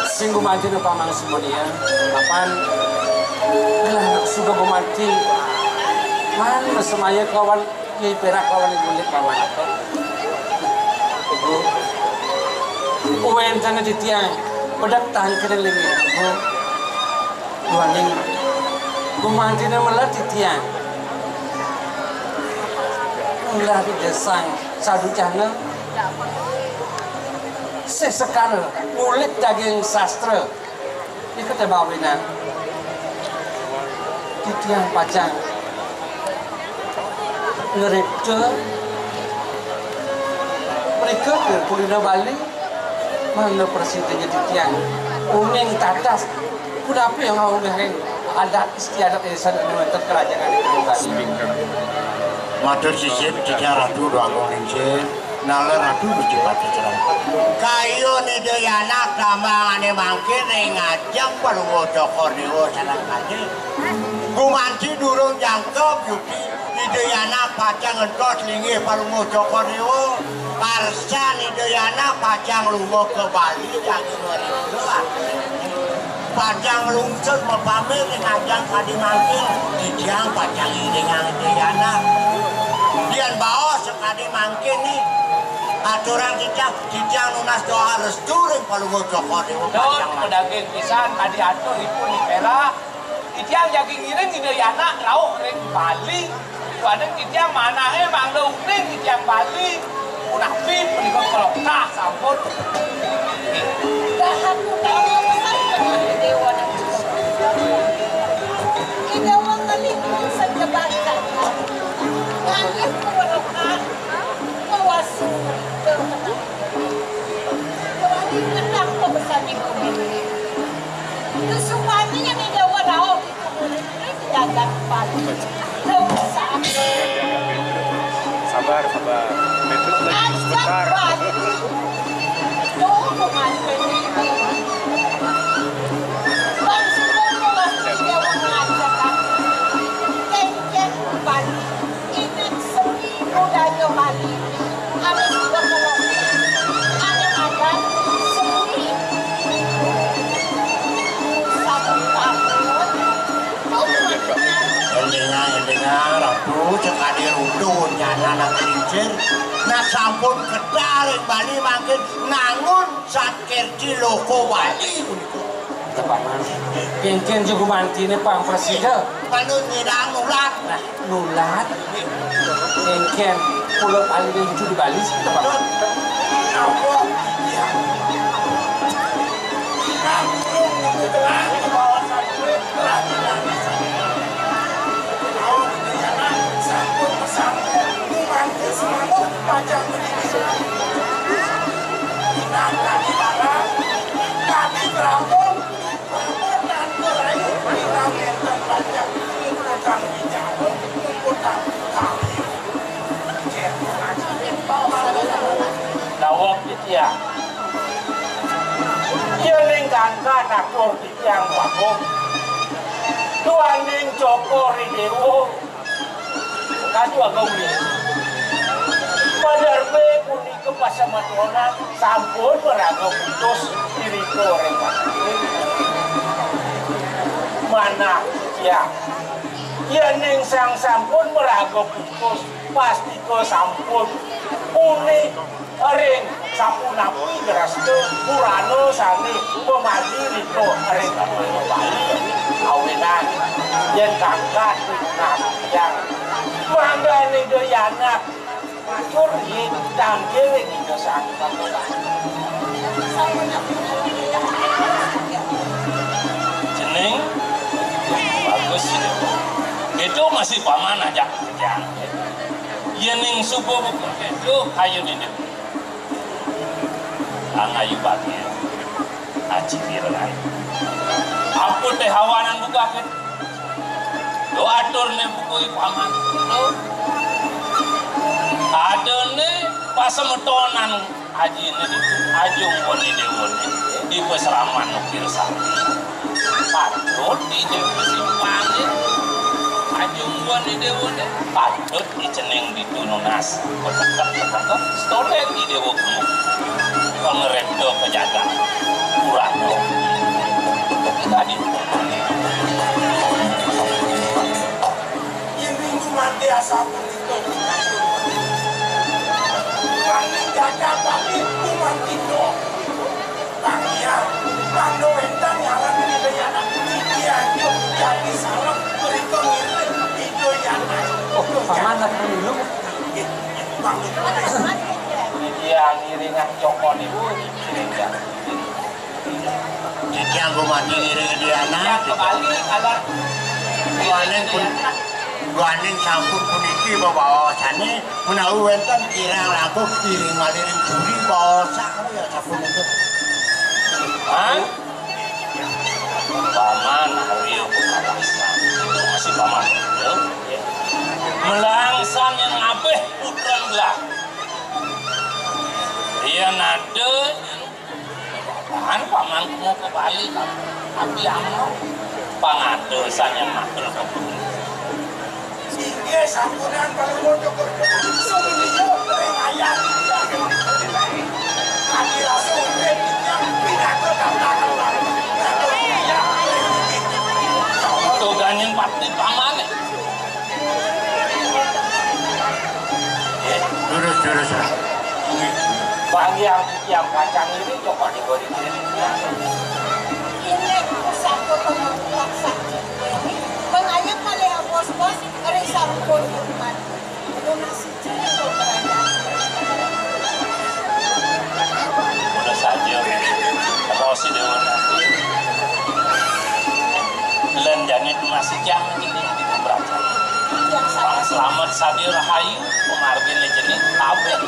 Sing gumanti pamang sumania, apan gelah suba gumanti. Man masemaya kawan Nyai Pérak lawan Ibu Lik lawan. Ibu, wénten titiang pedek tangkil linggih, Ibu. Duaning gumantina meled titiang. Ulah di desang sadu jana. Sih sekar ngulik daging sastra. Ika té mawinan titiang pacang ngripta mrika ké kulina Bali, mangda prasida titiang uning tatas punapi ngaungahin adat istiadat irisan anu wénten kerajaan ing Bali. Matur sisip titiang Ratu Déwa Agung Lingsir. Nala Ratu Gusti Patih Cerah. Kayun Ida Yanak tambangané mangkin ring ngajeng Palungguh Cokor Déwa sareng kalih. Gumanti durung jangkep yuti Ida Yanak pacang ngentos linggih Palungguh Cokor Déwa. Karsan Ida Yanak pacang lunga ka Bali jagi ngripta. Pacang lungsur mapamit ring ajeng kadi mangkin, titiang pacang iringang Ida Yanak. Yén baos sakadi mangkin né, aturang titiang, titiang nunas doa restu ring Palungguh Cokor Déwa. Dot pacang mangkin. Madaging pisan kadi atur ipun di Pérak. Titiang jagi ngiring Ida Yanak rauh ring Bali. Duaning titiang manahé mangda uning titiang Bali. Punapi punika kaloktah sampun. Dahat utawi pesan dengan Déwa dan Ida Wang ngalih sajebat kata. Ngalih kewerokan. Kawasu. Duaning petang pebesan ibu. Kesumané yang Ida Wang rauh. Jagat Bali. Sabar, sabar. Ajak sebentar. Bali. Tuh, pengantin ini. Bang Sundar tuh masih dia mau ngajak. Kengkeng Bali. Ingat seni budaya Bali. Dengar, Ratu, sekali rundun nyana nak kelincir, nak sampun kedar ring Bali mangkin nangun Sat Kerthi Loka Bali punika. Tepaman. Kénkén ja gumantiné pang prasida. Manut nyidang nulat. Nah, nulat. Kénkén pulo Bali nuju di Bali sih, Tepaman. Napa? Iya. Ira durung nemu gelar kawasan kulit rajunan. Sampun pesan, gumanti semanten pacang meniki. Inang kadi barang, kadi prabon, prabon dan merayu, inang enten pacang muputang wicara, muputang karya. Daweg titiang. Yéning ganggan atur titiang Bagong, duaning Cokor I Déwa, Ratu Agung Widi. Paderbe punika pasemetonan sampun maraga putus irika ring Manah titiang. Yéning sang sampun maraga putus, pastika sampun uning ring sapunapi grasta purana sané pamargi rika ring Bali. Awinan yén kangkat nah titiang, mangdané Ida Yana matur nggih tangkil ring Ida Sang Hyang Widi. Cening bagus, Ida. Itu masih paman ajak titiang. Yéning suba buka itu, ayo nini. Ang ayu bagi. Aji kirang ayu. Ampun téh hawanan buka kan. Do aturné buku paman. Do. Adané pasemetonan ajiné di Ajung Wani Déwané di pasraman Ukir Sari. Patut dijemput simpangé. Ajung Wani Déwané patut dicening ditu nunas. Peteket-peteket stolen di Déwa Gumuk. Pangrepta pejagat. Purana. Tadi. Yén minggu mati asal. Wani jagat pati kuman kita. Tang iya, mangda wénten ngaran Ida Yana, titiang jati sareng mrika ngiring Ida Yana. Oh, paman lagi minum. Mangda. Titiang ngiringan cokon ibu, ngiring. Titiang gumanti ngiring Ida Yana. Kembali, alah. Duaning pun, duaning sampun puniki bebaosané. Menawi wénten kirang langkung iring malih ring puri baosa ya sapunika. Hah? Paman Arya Pungkawasan. Masih paman. Ya. Melangsan yang ngabih putra belah. Yén ada paman, paman kemu ke Bali, tapi amo pangada sanyang matur kebun. Inggih sampunan Palungguh Cukur Cukur sumliya ring ayah. Adi rasa urip yang pinaka tantangan baru. Tuganing pati pamane. Durus, durus. Bagi yang yang kacang ini coba digoreng. Ini pusaka pengangkut sakti. Pengayat malih bos-bos. Ring sampun hormat. Lunasi cerita kerajaan. Mula saja, raos Déwa Nati. Lan jani tunas ijang jani di pemeracan. Pang selamat sadia rahayu, pamargin jani kabeh.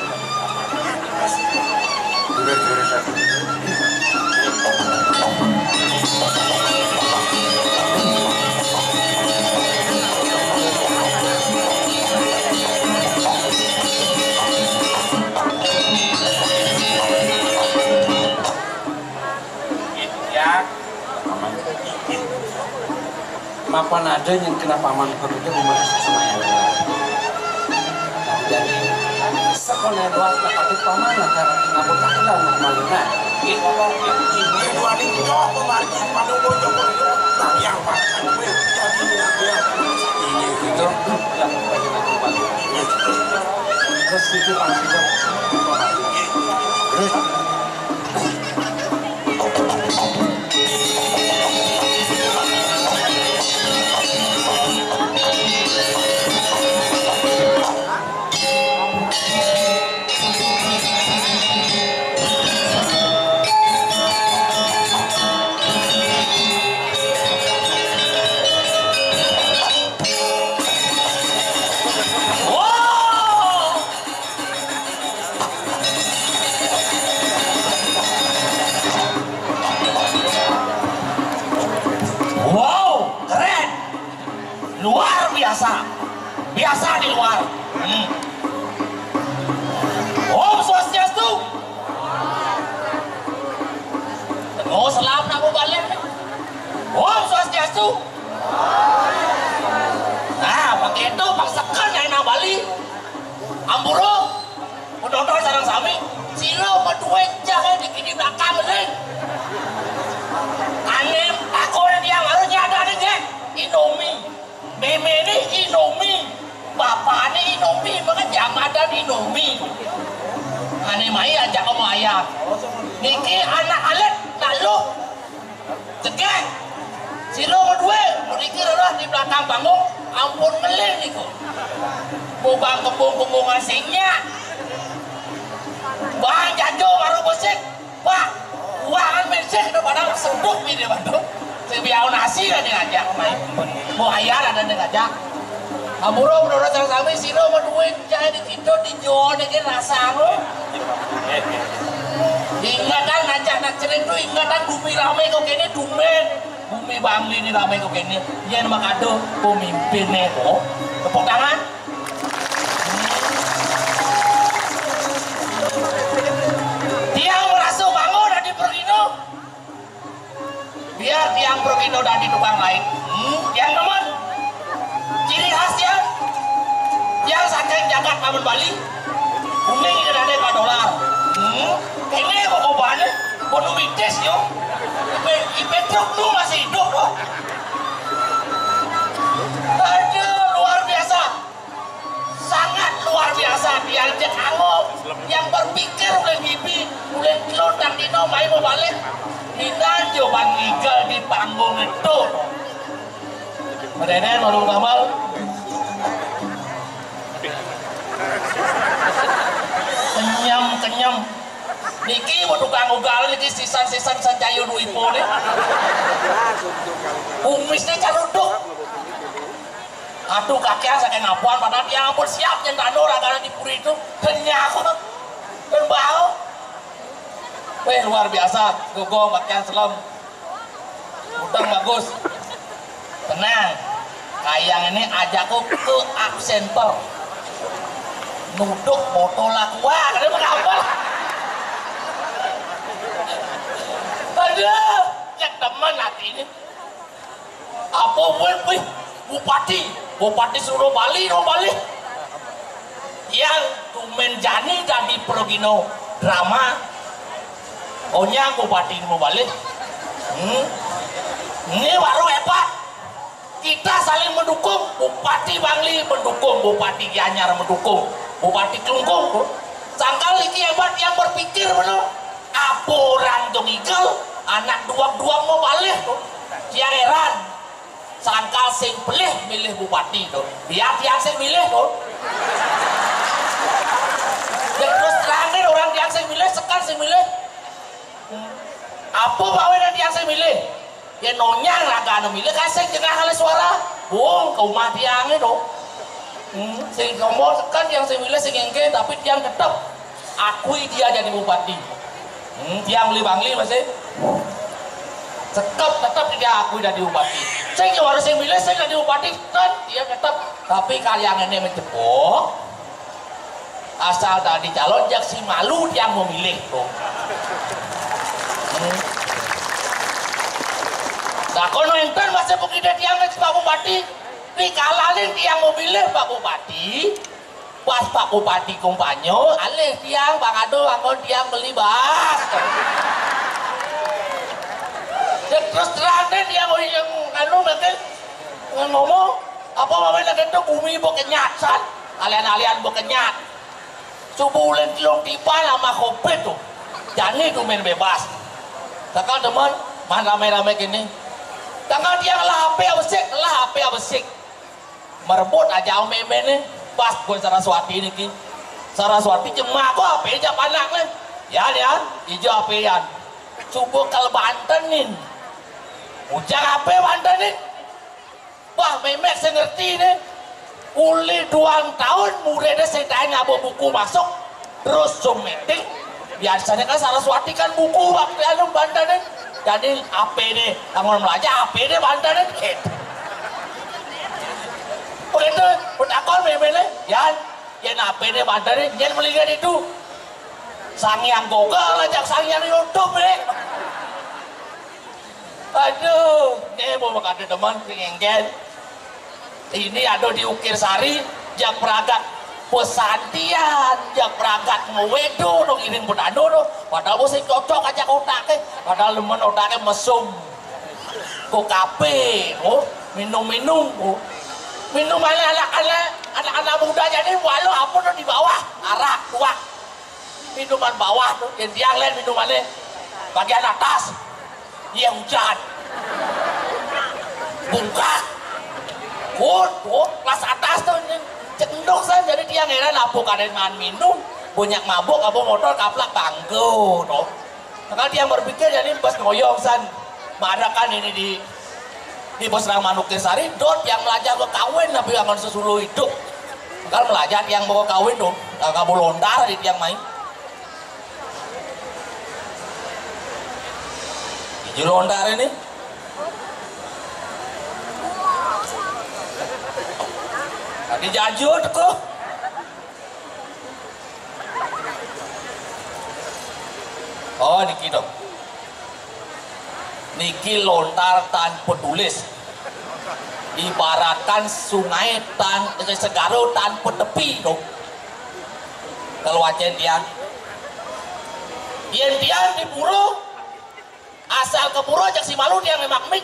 Mapan ada yang kena paman pekerja memeriksa semuanya. Jadi sekolah luar dapat paman agar aku tak kenal malu nah. Ini dua ini enggak, pemancing pada bocor-bocor. Tapi yang paling gue jadi yang dia. Ini itu yang paling aku paling. Terus itu pancingnya. Terus Wow, keren. Luar biasa. Biasa di luar. Hmm. Om Swastiastu. Oh, salam nak balik. Om Swastiastu. Nah, pakai itu paksakan yang nang Bali. Amburo, penonton sareng sami, sira madué jahe di kini belakang ning. Ané takon yang harus nyadar ning, Indomie. Méméné Indomie, bapané Indomie, maka jamadan Indomie. Ané mai ajak ngomong ayam. Niki anak alit, lalu Cegek. Sira madué mriki rerah di belakang panggung, ampun ngeling niku. Bubang kembung-kembungan sing nyak. Bang jajo baru besik. Pak, uangan mesik udah pada seduk ini, Pak. Sing biau nasi kan ngajak, Pak. Mau ayar ada ning ngajak. Ampura, menurut sareng sami, sira madué jahe di kita di Jawa niki rasa lho. Ingatan ngajak nak cerita, ingatan bumi ramé kok kéné, dumen. Bumi Bangli ini ramé kok kéné. Yén makado pemimpinné kok. Tepuk tangan. Tiang merasa bangga dadi Pergino. Biar tiang Pergino dadi tukang lain. Hmm, tiang demen. Ciri khas tiang, tiang saking jagat lamun Bali. Kuning iki dadi Pak Dolar. Hmm, ini kok obane kono mitis yo. Ipe, ipe truk nu masih hidup loh. Aduh, luar biasa. Sangat luar biasa, diajak angguk, yang berpikir oleh bibi, oleh telur dan dino, mai mau balik. Minta jawaban legal di panggung itu. Mereka malu ngamal. Kenyam, kenyam. Niki mau tukang ugal, niki sisan-sisan sanjayu duipo nih. Kumisnya caruduk. Aduh, kakean saking ngapuan, padahal tiang ampun siap nyén tanduk ragané di puri itu. Kenyang aku tuh. Dan bau. Weh, luar biasa. Gogong, kakean selem. Utang bagus. Tenang. Kayang ini ajakku ke art center. Nuduk foto laku. Wah, katanya mengapa? Aduh, cek teman hati ini. Apa weh, weh, Bupati, Bupati suruh Bali, suruh Bali. Yang tumen jani dadi Pergino drama. Onyang Bupati mau balik. Hmm. Ini baru hebat. Kita saling mendukung, Bupati Bangli mendukung, Bupati Gianyar mendukung, Bupati Klungkung. Sangkal iki hebat yang berpikir bener. Apa orang dong igel, anak duang-duang mau balik tuh. Tiang heran. Sangkal sing pelih milih bupati tuh. Biar tiang sing milih tuh. Ya terus terang deh, orang tiang sing milih, sekan sing milih. Apa bawa tiang sing milih? Ya nonyang raga anu milih kan sing jengah kali suara. Bung, ke rumah tiang itu. Hmm, sing komo sekan tiang sing milih sing engke, tapi tiang tetap akui dia jadi bupati. Hmm, tiang beli Bangli masih. Tetap, tetap dia akui jadi bupati. Sing harus sing milih sing jadi bupati, kan dia tetap. Tapi kalian ini menjebok. Asal tadi calon jak si malu tiang memilih kok. Hmm. Nah, kono enten masih bukit tiang Pak Bupati. Dikalalin tiang memilih Pak Bupati. Pas Pak Bupati kumpanya, alih tiang Pak Ado anggon tiang beli bas. Ya terus terang deh dia mau yang anu nanti ngomong apa mamanya gitu bumi mau kenyat san. Alian-alian mau kenyat. Subuh ulin telung tipan sama covid tuh. Jani tuh main bebas. Takal teman, man rame-rame gini. Takal dia ngelah H P abesik, ngelah H P abesik. Merebut aja meme nih. Pas gue Saraswati nih ki. Saraswati jemak kok H P aja panak nih. Ya ya, ijo H P-an. Coba kalau bantenin. Ujar H P bantenin. Wah, memek saya ngerti nih. Uli duang tahun muridnya saya tanya bawa buku masuk. Terus Zoom meeting. Biasanya kan Saraswati kan buku waktu anu bantenin. Jadi H P deh, bangun belajar H P deh bantenin gitu. Begitu, udah akal meme nih. Yan, yan H P deh bantenin, yan melihat itu. Sang yang Google aja, sang yang YouTube deh. Aduh, nih mau makan teman pengen. Ini ada di Ukir Sari, jak peragat pesantian, jak peragat ngewedo dong iring petano dong. Padahal mesti cocok aja otaknya, padahal demen otaknya mesum. Kok kape, oh, minum-minum, oh. Minumannya anak-anak, anak-anak muda jadi walau apa tuh di bawah, arak, tuak. Minuman bawah tuh, yang tiang lain minumannya bagian atas. Iya hujan. Bungkak. Wut, wut, kelas atas tuh. Cek endok saya jadi tiang heran apa kadang makan minum, banyak mabuk apa motor kaplak bangku tuh. Maka dia berpikir jadi pas ngoyong san. Madakan ini di di Bos Rang Manuk Sari, dot yang belajar ke kawin tapi yang sesuluh hidup. Kalau belajar yang mau kawin tuh, nggak mau lontar di tiang main. Hiji lontar ini. Tadi jajut kok. Oh, niki dong. Niki lontar tanpa tulis. Ibaratkan sungai tan eh, segara tanpa tepi dong. Kalau wacén tiang. Yén tiang di pura, asal ke pura jak si malu tiang emak mik.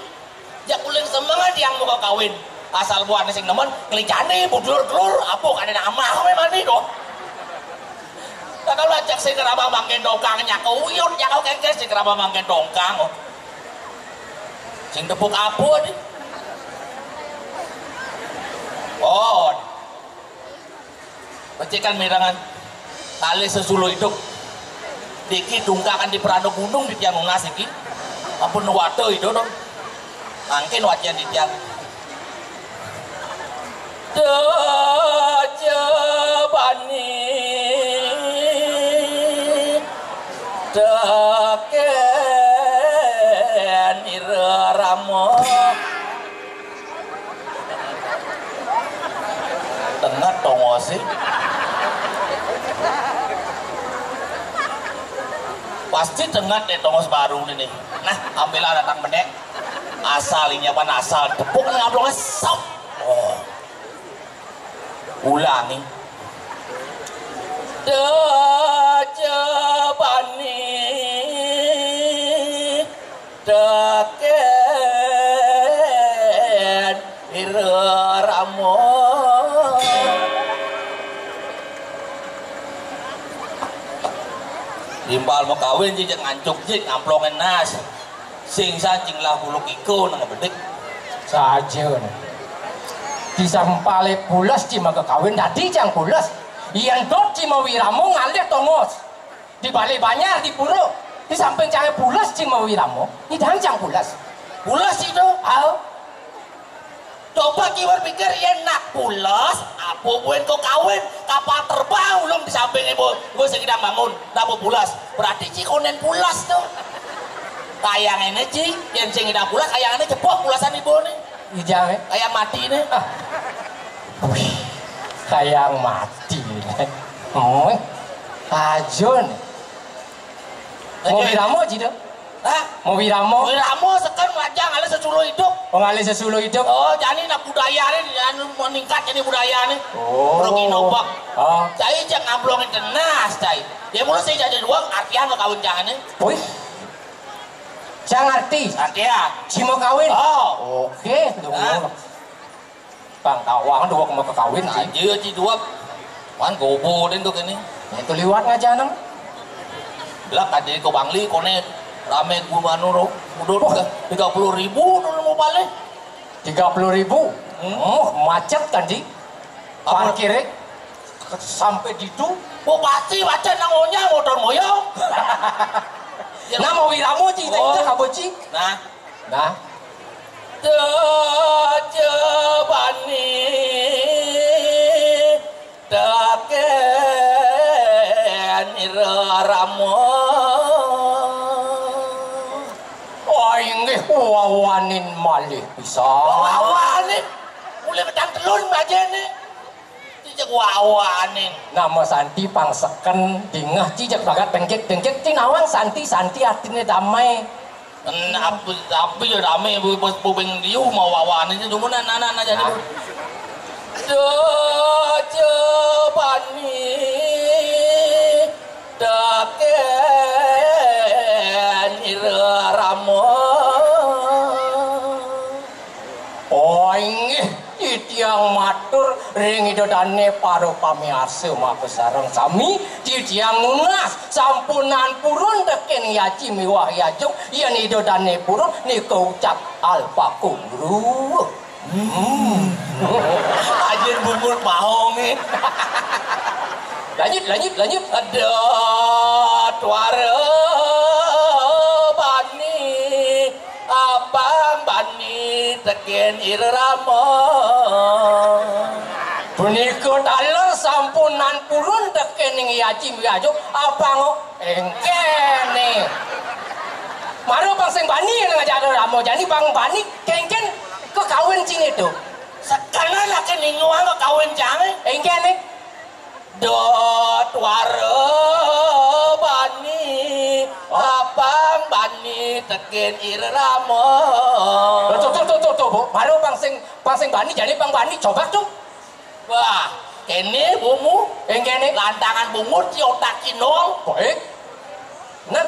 Jak uling semengan tiang muka kawin. Asal buahnya sing nemen, kelijane budlur-dlur, apa kadén amah memang nih dong. Nah, kalau ajak sing kerama mangkin dongkang nyako uyut nyako kengkes sing kerama mangkin dongkang. Oh. Sing tepuk apa nih? Oh. Pecikan mirangan. Tali sesuluh hidup. Diki dungkakan di perano gunung di tiang nunas iki. Ampun nuwata itu dong. Mangkin wacian di tiang. Dajabani tekén irama. Tenget tongos sih. Pasti tenget deh tongos baru ini nih. Nah, ambillah datang benek. Asal ini apa asal tepuk nih ngablongnya sok. Oh. Ulangi. Dajabani tekén irama. Timbal mau kawin jijik ngancuk jik ngamplongin nas. Sing sancing lah kuluk iko nang bedik. Saja. Disempale pules di mangga kawin dadi jang pules. Yen dot di mawiramo ngalih tongos. Di balik banjar di pura. Di samping jange pules di mawiramo. Idang jang pules. Pules itu. Hal. Coba ki berpikir yen nak pules, apa buin kok kawin kapal terbang ulung di samping ibu, ibu sing idang bangun, napa pules? Berarti ci konen pules tuh. Kayang ini ci, yen sing idang pules, kayang ini jebok pulesan ibu nih. Ijang eh? Kayang mati nih. Ah. Wih, kayang mati nih. Oh, ajo nih. Mau wiramo ci tuh? Hah? Mau wiramo? Wiramo seken wajah ngalih sesuluh hidup. Oh, ngalih sesuluh hidup. Oh, jani nak budaya ni anu meningkat ini budaya ni. Oh. Orang inobak. Oh. Cai cek ngamplongin tenas, cai. Ya mula saya jadi dua artian lo kawin jangan ni. Wih. Cang arti. Santian. Ci mau kawin. Oh. Oke, tunggu. Nah. Bang tawang dua mau kawin ci. Aja ci dua. Wan gobo den tuh kene. Itu liwat ngajanang. Lah kade ko Bangli kone rame gua manuro. Udah tiga puluh ribu dulu mau balik. Tiga puluh ribu. Hmm. Oh, macet kan di. Apa? Parkirnya sampai ditu. Oh, pasti macet nang onya motor moyo. Nama wiramo ci kita kita kabo ci. Nah. Nah. Tecebani teken ireramo. Oh, inggih wawanin malih pisan. Wawanin. Mulai petang telun bajene. Cicek wawanin. Nama Santi pang seken dingeh cicek bagat bengkek-bengkek tinawang Santi, Santi artine damai. Tapi tapi ya rame bu bos bobeng diu mau wawanin itu dumunan anak-anak jadi. Nah. Cecebani teken ireramo. Oh, inggih, titiang matur ring Ida Dane para pamiarsa makasareng sami, titiang nunas sampunang purun teken yaji miwah yajung, yen Ida Dane purun nika ucap alpaku guru. Hmm. Ajin bungut maong eh. Lanjut, lanjut, lanjut. Ada tuara bani. Abang bani teken irerama. Punika taler sampunang purun teken ing yaji miwah yajung, abang engkene. Mara bang sing bani ngajak rama jani bang bani kengken kekawin cine to. Sekana laki ninguang kekawin jange. Engkene. Dot wara bani, apang bani teken irama. Tuh, tuh, tuh, tuh, tuh, Bu. Baru pang sing, pang sing bani, jadi pang bani. Coba tuh. Wah, kene bumu. Yang kene. Lantangan bungut, si otak kinong. Baik. Nah.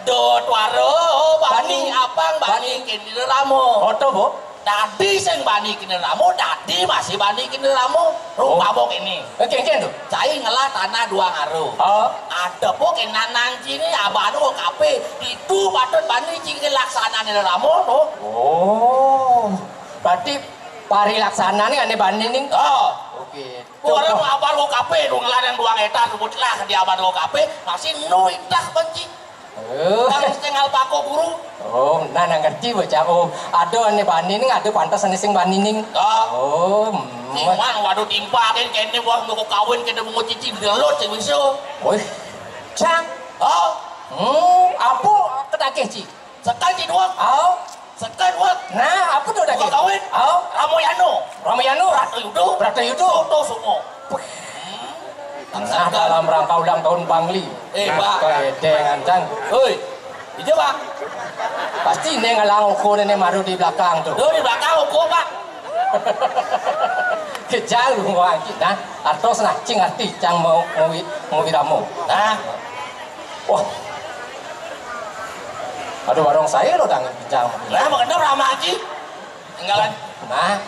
Dot waro bani, bani. Apang bani, bani. Kini ramo. Oto, Bu. Dadi sing bani kini ramo, dadi masih bani kini ramo. Oh. Rupa bok ini. Oke, oke, tuh. Cai ngelah tanah dua ngaru. Oh. Ada bok ini nanang cini, abano kape. Itu patut bani cini laksana ni ramo, tuh. Oh. Berarti parilaksana ni ane bani ning. Oh. Oke. Orang abal lo kape, dong ngelarang dua hektar, sebutlah di abal lo kape, masih nu itah benci. Oh. Kang setengah pako guru. Oh, nah, nah ngerti bocah. Oh, ada ane bani ning, ada pantas ane sing bani ning. Oh. Oh, hmm. Cuman waduh timpa kan kene wah mau kawin kene mau cici delot sing bisa. Wih. Cang. Oh. Hmm, apa ketagih ci? Sekan ci dua. Oh. Sekan dua. Nah, apa tu daging? Kawin. Oh. Ramoyano. Ramoyano. Bratayuda. Bratayuda. Soto semua. Nah, dalam rangka ulang tahun Bangli. Eh, Pak. Kedengan, Cang. Oi. Itu, Pak. Pasti neng alang ukur ini maru di belakang tuh. Tuh, di belakang ukur, Pak. Kejar lu mau angkit, nah. Artos nah, cing arti, cang mau, mau, wi- mau wiramo. Nah. Wah. Aduh, warung saya lo dangan kencang. Lah, bener sama Haji. Tinggalan. Nah.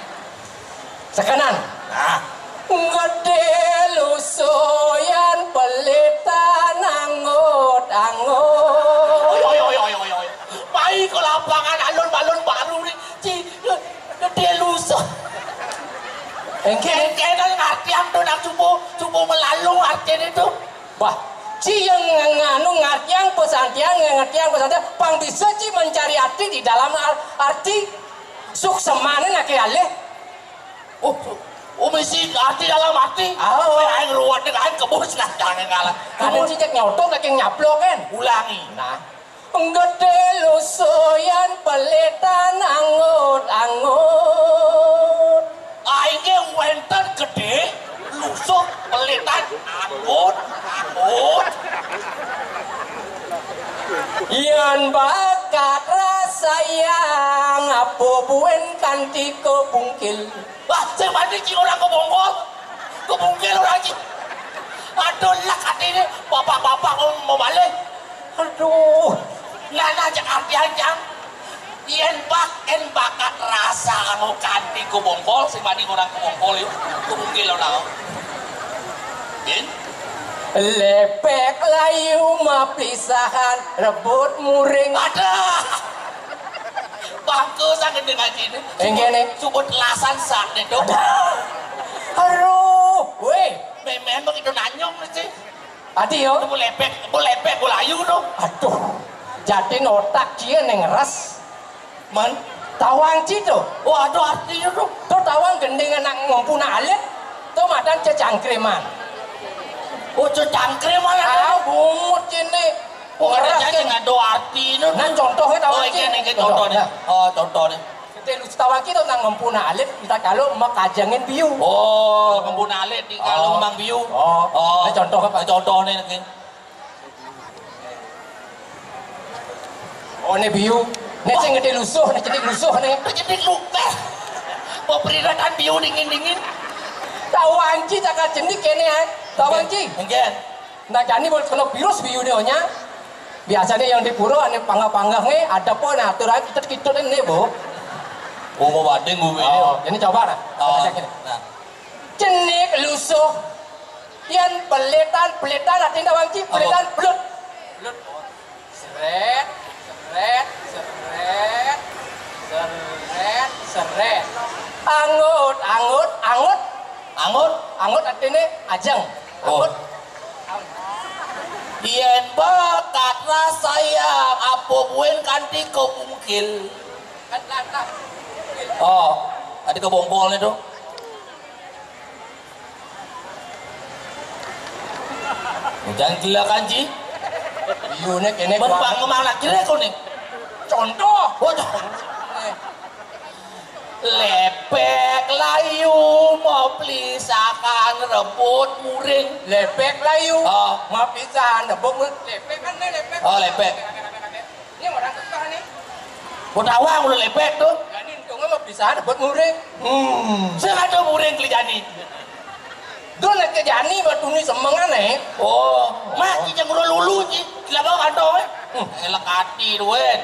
Sekenan. Nah. Gede lusuyan pelitan anggut-anggut. Oi, oi, oi, oi, oi, oi. Pai ke lapangan alun-alun baru ni. Ci, gede lusuh. Engke. Engke kan ngartian tu nak cubo, cubo melalung artian itu. Wah, ci yang nganu ngartiang pesantian, ngartiang pesantian, pang bisa ci mencari arti di dalam ar- arti suksemane nake alih. Oh, oh mesti arti dalam arti. Oh. Aing ruwet dengan aing kebus nah jangan ngalah. Kadang ci cek nyotok lagi nyaplok kan. Ulangi. Nah. Gede lusuyan pelitan anggut-anggut. Aing ge wenten gede lusuh pelitan anggut-anggut. Yan bakat rasayang apa buen kanti kebungkil. Wah, sing mati ci orang kebongkol. Kebungkil orang ci. Aduh, lak hati ini. Bapak-bapak mau, mau balik. Aduh. Nah, nah, cek artian, Cang. Yén bak, yén bakat rasa kanggo kanthi kobongkol, sing wani ngorang kobongkol yo. Kobongkil ora. Yén Lepek layu mapisahan rebut muring. Ada. Bangku sanget dengan sini. Enggak nih. Subut lasan sak nih, Dok. Aduh, weh. Memang begitu nanyong sih. Adi yo. Itu lepek, itu lepek, itu layu tuh. Aduh. Jadi otak dia ning res. Man, tawang ci to. Waduh, artinya tuh. To tawang gending anak ngempuna alit. To madan cecangkriman. Oh, cecangkriman. Ah, bungut ini. Oh, ada ngeras, jadi kan? Nggak ada artinya tuh. Nah, contohnya tawang ci. Oh, ini, ini contohnya. Nah. Oh, contohnya. Kita lu tawang ci to nang ngempuna alit, kita kalau makajangin biu. Oh, ngempuna alit di kalau mang biu. Oh. Oh. Ini contoh apa? Contohnya ini. Oh, ne biu. Ne sing gedhe lusuh, ne cenik lusuh ne. Cenik lupa. Mau peringatan biu dingin-dingin. Tawang ci cakal cenik kene, ah. Tawang ci. Enggak. Nah, jani mau kena virus biu ne onya. Biasanya yang di pura ane panggah-panggah ne, ada pun aturan kita kitut ne, Bu. Oh, mau badeng gue. Oh, ini coba nah. Oh, nah. Cenik lusuh. Yan pelitan, pelitan artinya tawang ci, pelitan belut. Belut. Seret, seret, seret, seret, seret. Angut, angut, angut. Angut? Angut artinya ajeng. Oh. Angut. Yen bakat rasa yang apa buin kanthi kobungkil. Oh, ada kebongkolnya tuh. Jangan gila kanji. Iyune kene. Bang, bang, kemana kira kau nih? Contoh. Oh, contoh. Lepek layu mau pelisakan rebut muring. Lepek layu. Oh. Mau pisan rebut muring. Lepek kan nih, lepek. Oh, lepek. Ini orang kekeh nih. Mau tawang udah lepek tuh. Jadi untungnya mau pisan rebut muring. Hmm. Saya ada muring keli jani. Dul nek ke jani batu ni semengan eh. Oh, mak ci jang udah lulu ci. Gila banget kantong eh. Hmm. Elak hati duit.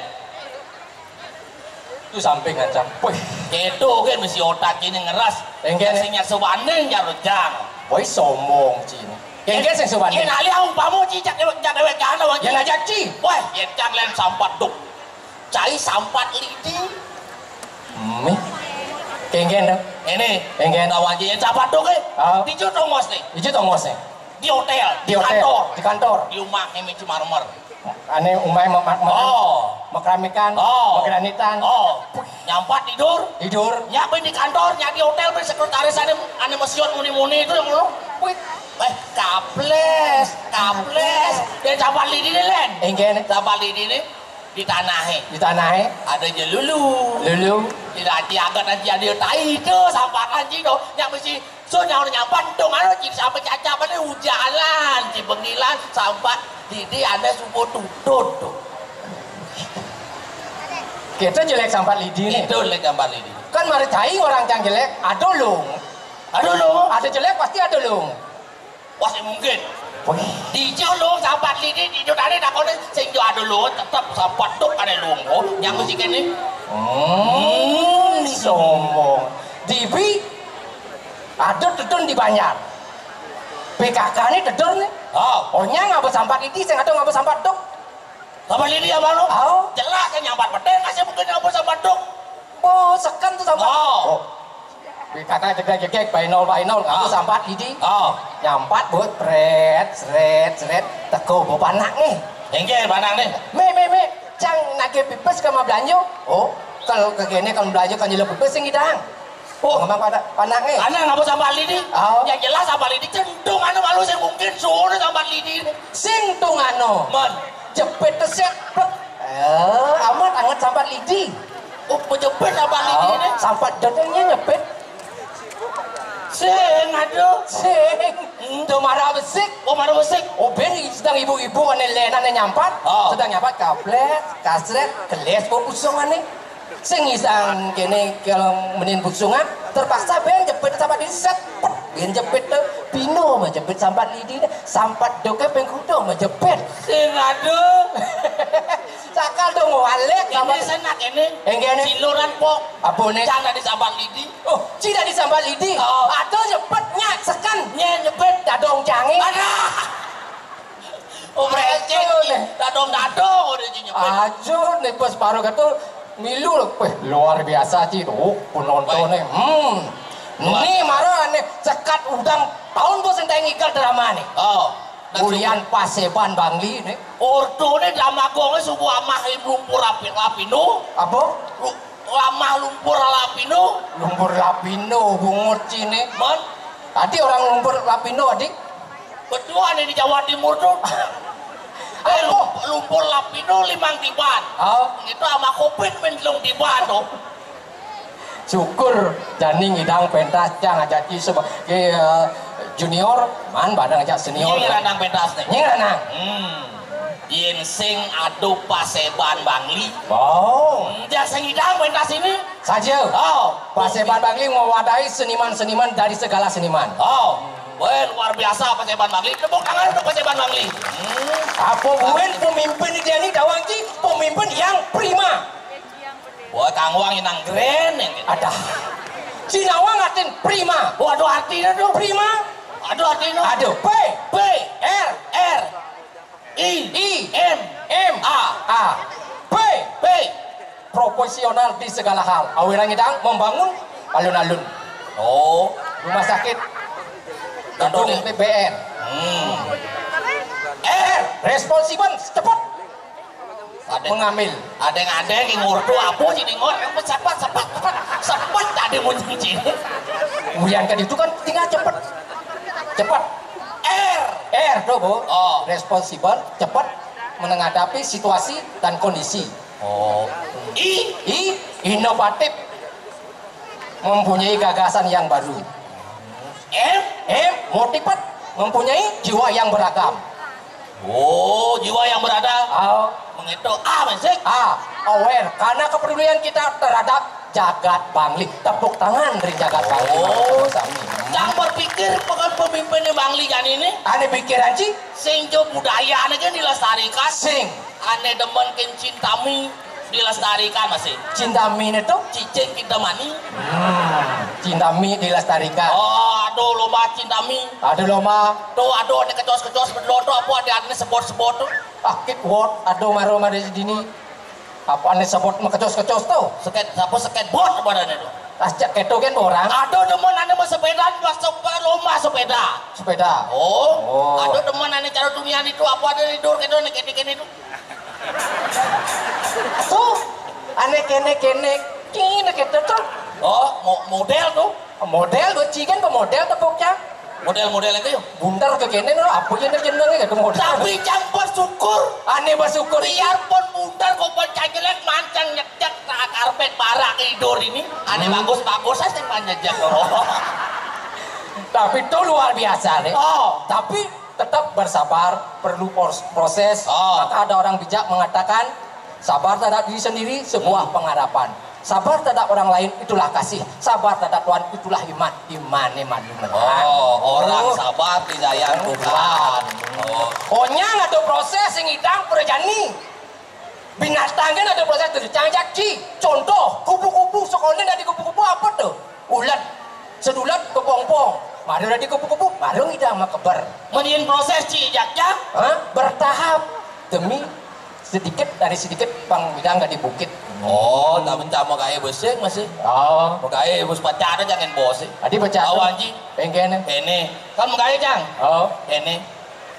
Itu samping ngancam. Wih. Itu kan mesti otak ini ngeras. Engke sing nyar sebanding jaro jang. Woi sombong ci. Engke sing sebanding. Yen ali umpama ci cak dewek cak dewek jana wong. Yen aja ci. Wah, yen cang len sampat duk. Cai sampat lidi. Hmm. Kengken dong. Ini. Kengken. Tawa aja yang sampat dong eh. Oh. Di Jotongos nih. Di Jotongos nih. Di hotel. Di hotel. Kantor. Di kantor. Di rumah ini Cimarmer. Ane umai mak mak mak. Oh. Makramikan. Oh. Magranitan. Oh. Nyampat tidur. Tidur. Nyak di kantor, nyak di hotel, sekretaris ane ane mesiot muni-muni itu yang lo. Wih. Eh, kaples, kaples. Dia sampat lidi nih, Len. Engke nih. Sampat lidi nih. Di tanah eh. Di tanah eh. Ada aja lulu. Lulu. Tidak diangkat nanti ada tai itu sampai nanti dong. Yang mesti so nyawa nyampan dong ada jadi sampai cacapan ini hujalan di bengilan sampai di di anda subuh tutut tuh. Kita jelek sampai lidi nih. Itu jelek sampai lidi. Kan mari tai orang yang jelek, ada lung. Ada lung. Ada jelek pasti ada lung. Wah, sing mungkin. Wih. Dijak lu sampat lidi, dijak tadi takone sing jo ada lu tetep sampat tuk ada lu. Oh, yang mesti kene. Hmm, sombong. Dibi ada tetun di Banjar. P K K ini tedur nih. Oh. Oh, nyang ngapa sampat lidi, sing ada ngapa sampat tuk. Sampat lidi apa lu? Oh. Jelas kan nyampat pedeng, masih mungkin ngapa sampat tuk. Oh, sekan tuh sampat. Oh. Kakak jegek-jegek, bainol-bainol, aku sampat gidi. Oh. Nyampat buat pret, sret, sret, teko bawa panak nih. Enggak, panak nih. Me, me, me, cang nagih pipis ke ma belanjo. Oh, kalau ke kene kalau belanjo kan nyeluk pipis sing idang. Oh, ngomong pada panak nih. Karena ngapa sampat lidi? Oh. Yang jelas sampat lidi centung anu malu sing mungkin suruh sampat lidi. Sing tungano. Man. Jepit teset. Eh, amat anget sampat lidi. Oh, pejepit apa lidi nih? Sampat datangnya nyepit. Sing, aduh. Sing. Hmm. Tuh marah besik. Oh, marah besik. Oh, ben sedang ibu-ibu ane lenan nyampat. Oh. Sedang nyampat kaplet, kasret, keles, bau pusung ane. Sing isang kene kalau menin busungan, terpaksa ben jepit sampai di set. Ben jepit tuh, pino mah jepit sampat lidi, sampat doke pengkudo mah jepit. Sing aduh. Cakal dong walik. Wis enak ini. Enggak nih. Siluran pok. Apa nih? Cang dadi sambat lidi. Oh, ci dadi sambat lidi. Oh. Atau nyepet nyak seken. Nye nyepet dadong cange. Ada. Oh, receh. Dadong-dadong udah ci nyepet. Ajo nih pas baru kata milu loh. Weh, luar biasa ci. Oh, penonton nih. Hmm. Ini mara nih sekat udang tahun bos enteng igal drama nih. Oh. Ulian paseban Bangli nih. Ordo nih drama gong nih subuh amah lumpur lapi lapindo. Apa? Lu- Lamah lumpur lapindo. Lumpur lapindo bungut sini. Man? Tadi orang lumpur lapindo, adik. Berdua nih di Jawa Timur tuh. Eh, lumpur lapindo limang tiban. Oh. Itu sama covid menjelung tiban tuh. Syukur jani ngidang pentas cang aja ci sebagai eh, junior, man badang aja senior. Ini ranang pentas nih. Ini ranang. Hmm. Yen sing adu paseban Bangli. Oh. Hmm, dia sing idang pentas ini. Saja. Oh. Paseban Bangli mewadahi seniman-seniman dari segala seniman. Oh. Weh, luar biasa paseban Bangli. Tepuk tangan untuk paseban Bangli. Hmm. Apa buin pemimpin dia ni dawang ci pemimpin yang prima. Wah, kang wang inang keren yang gitu. Ada. Sinawang atin prima. Waduh, artinya tuh. Prima. Aduh, artinya. Aduh, P. P. R. R. I. I. M. M. A. A. P. P. Profesional di segala hal. Awirang idang membangun alun-alun. Oh. Rumah sakit. Gedung P B N. Hmm. R. Responsible, cepat. Ada mengambil. Ada yang ada yang ngurdu apa sih di ngor? Cepat, cepat, cepat, cepat tadi munyi sini. Ulian kan itu kan tinggal cepat. Cepat. R. R tuh, Bu. Oh. Responsible, cepat menghadapi situasi dan kondisi. Oh. I. I. Inovatif. Mempunyai gagasan yang baru. M. M. Motivat. Mempunyai jiwa yang beragam. Oh, jiwa yang beragam. Oh. Mengeto A, mesik. A. Aware. Karena kepedulian kita terhadap jagat Bangli. Tepuk tangan dari jagat Bangli. Oh. Sami. Yang berpikir bukan pemimpin Bangli kan ini? Aneh pikiran sih. Sing jo budaya aneh kan dilestarikan. Sing. Aneh demen kin cintami dilestarikan masih. Cintami itu? Cicing kita mani. Hmm, cintami dilestarikan. Oh, aduh lomba cintami. Aduh lomba. Tuh, aduh aneh kecos-kecos berdoto apa ada aneh sebot-sebot tuh. Ah, kick word, aduh maro mari dini. Apa aneh sebot mekecos-kecos tuh? Seket, apa skateboard apa aneh tuh? Ajak keto kan orang. Aduh demen aneh mau sepeda, pas lomba sepeda. Sepeda. Oh. Oh. Aduh demen aneh cara dunia itu apa ada tidur keto nih kene-kene itu. Tuh, aneh kene-kene, kene gitu tuh. Oh, mo model tuh. Model, dua cigen pemodel tepuknya. Model-model itu yuk. Bundar ke kene no, apa jeneng-jeneng gitu model. Tapi cang bersyukur. Aneh bersyukur. Biarpun bundar kok pancang jelek, mancang nyekcek karpet barak tidur ini. Aneh bagus-bagus aja panjajak loh. Tapi itu luar biasa nih. Oh. Tapi tetap bersabar, perlu proses. Oh. Maka ada orang bijak mengatakan, sabar terhadap diri sendiri sebuah pengharapan. Sabar terhadap orang lain itulah kasih. Sabar terhadap Tuhan itulah iman. Iman iman iman. Oh, orang sabar tidak yang Tuhan. Oh. Onyang ada proses sing idang perjani. Binatang kan ada proses tuh. Cang jaki. Contoh, kupu-kupu sekolah dari kupu-kupu apa tuh? Ulat. Sedulat ke pongpong. Mari lagi kupu-kupu, baru ngidang sama keber. Menian proses ci jaknya? Hah? Bertahap. Demi sedikit dari sedikit pang ngidang di bukit. Oh, tapi tak mau kaya besing masih. Oh. Mau kaya bos pacar jangan bos sih. Tadi pacar. Awan ci. Pengen. Ini kan mau kaya cang. Oh. Ini.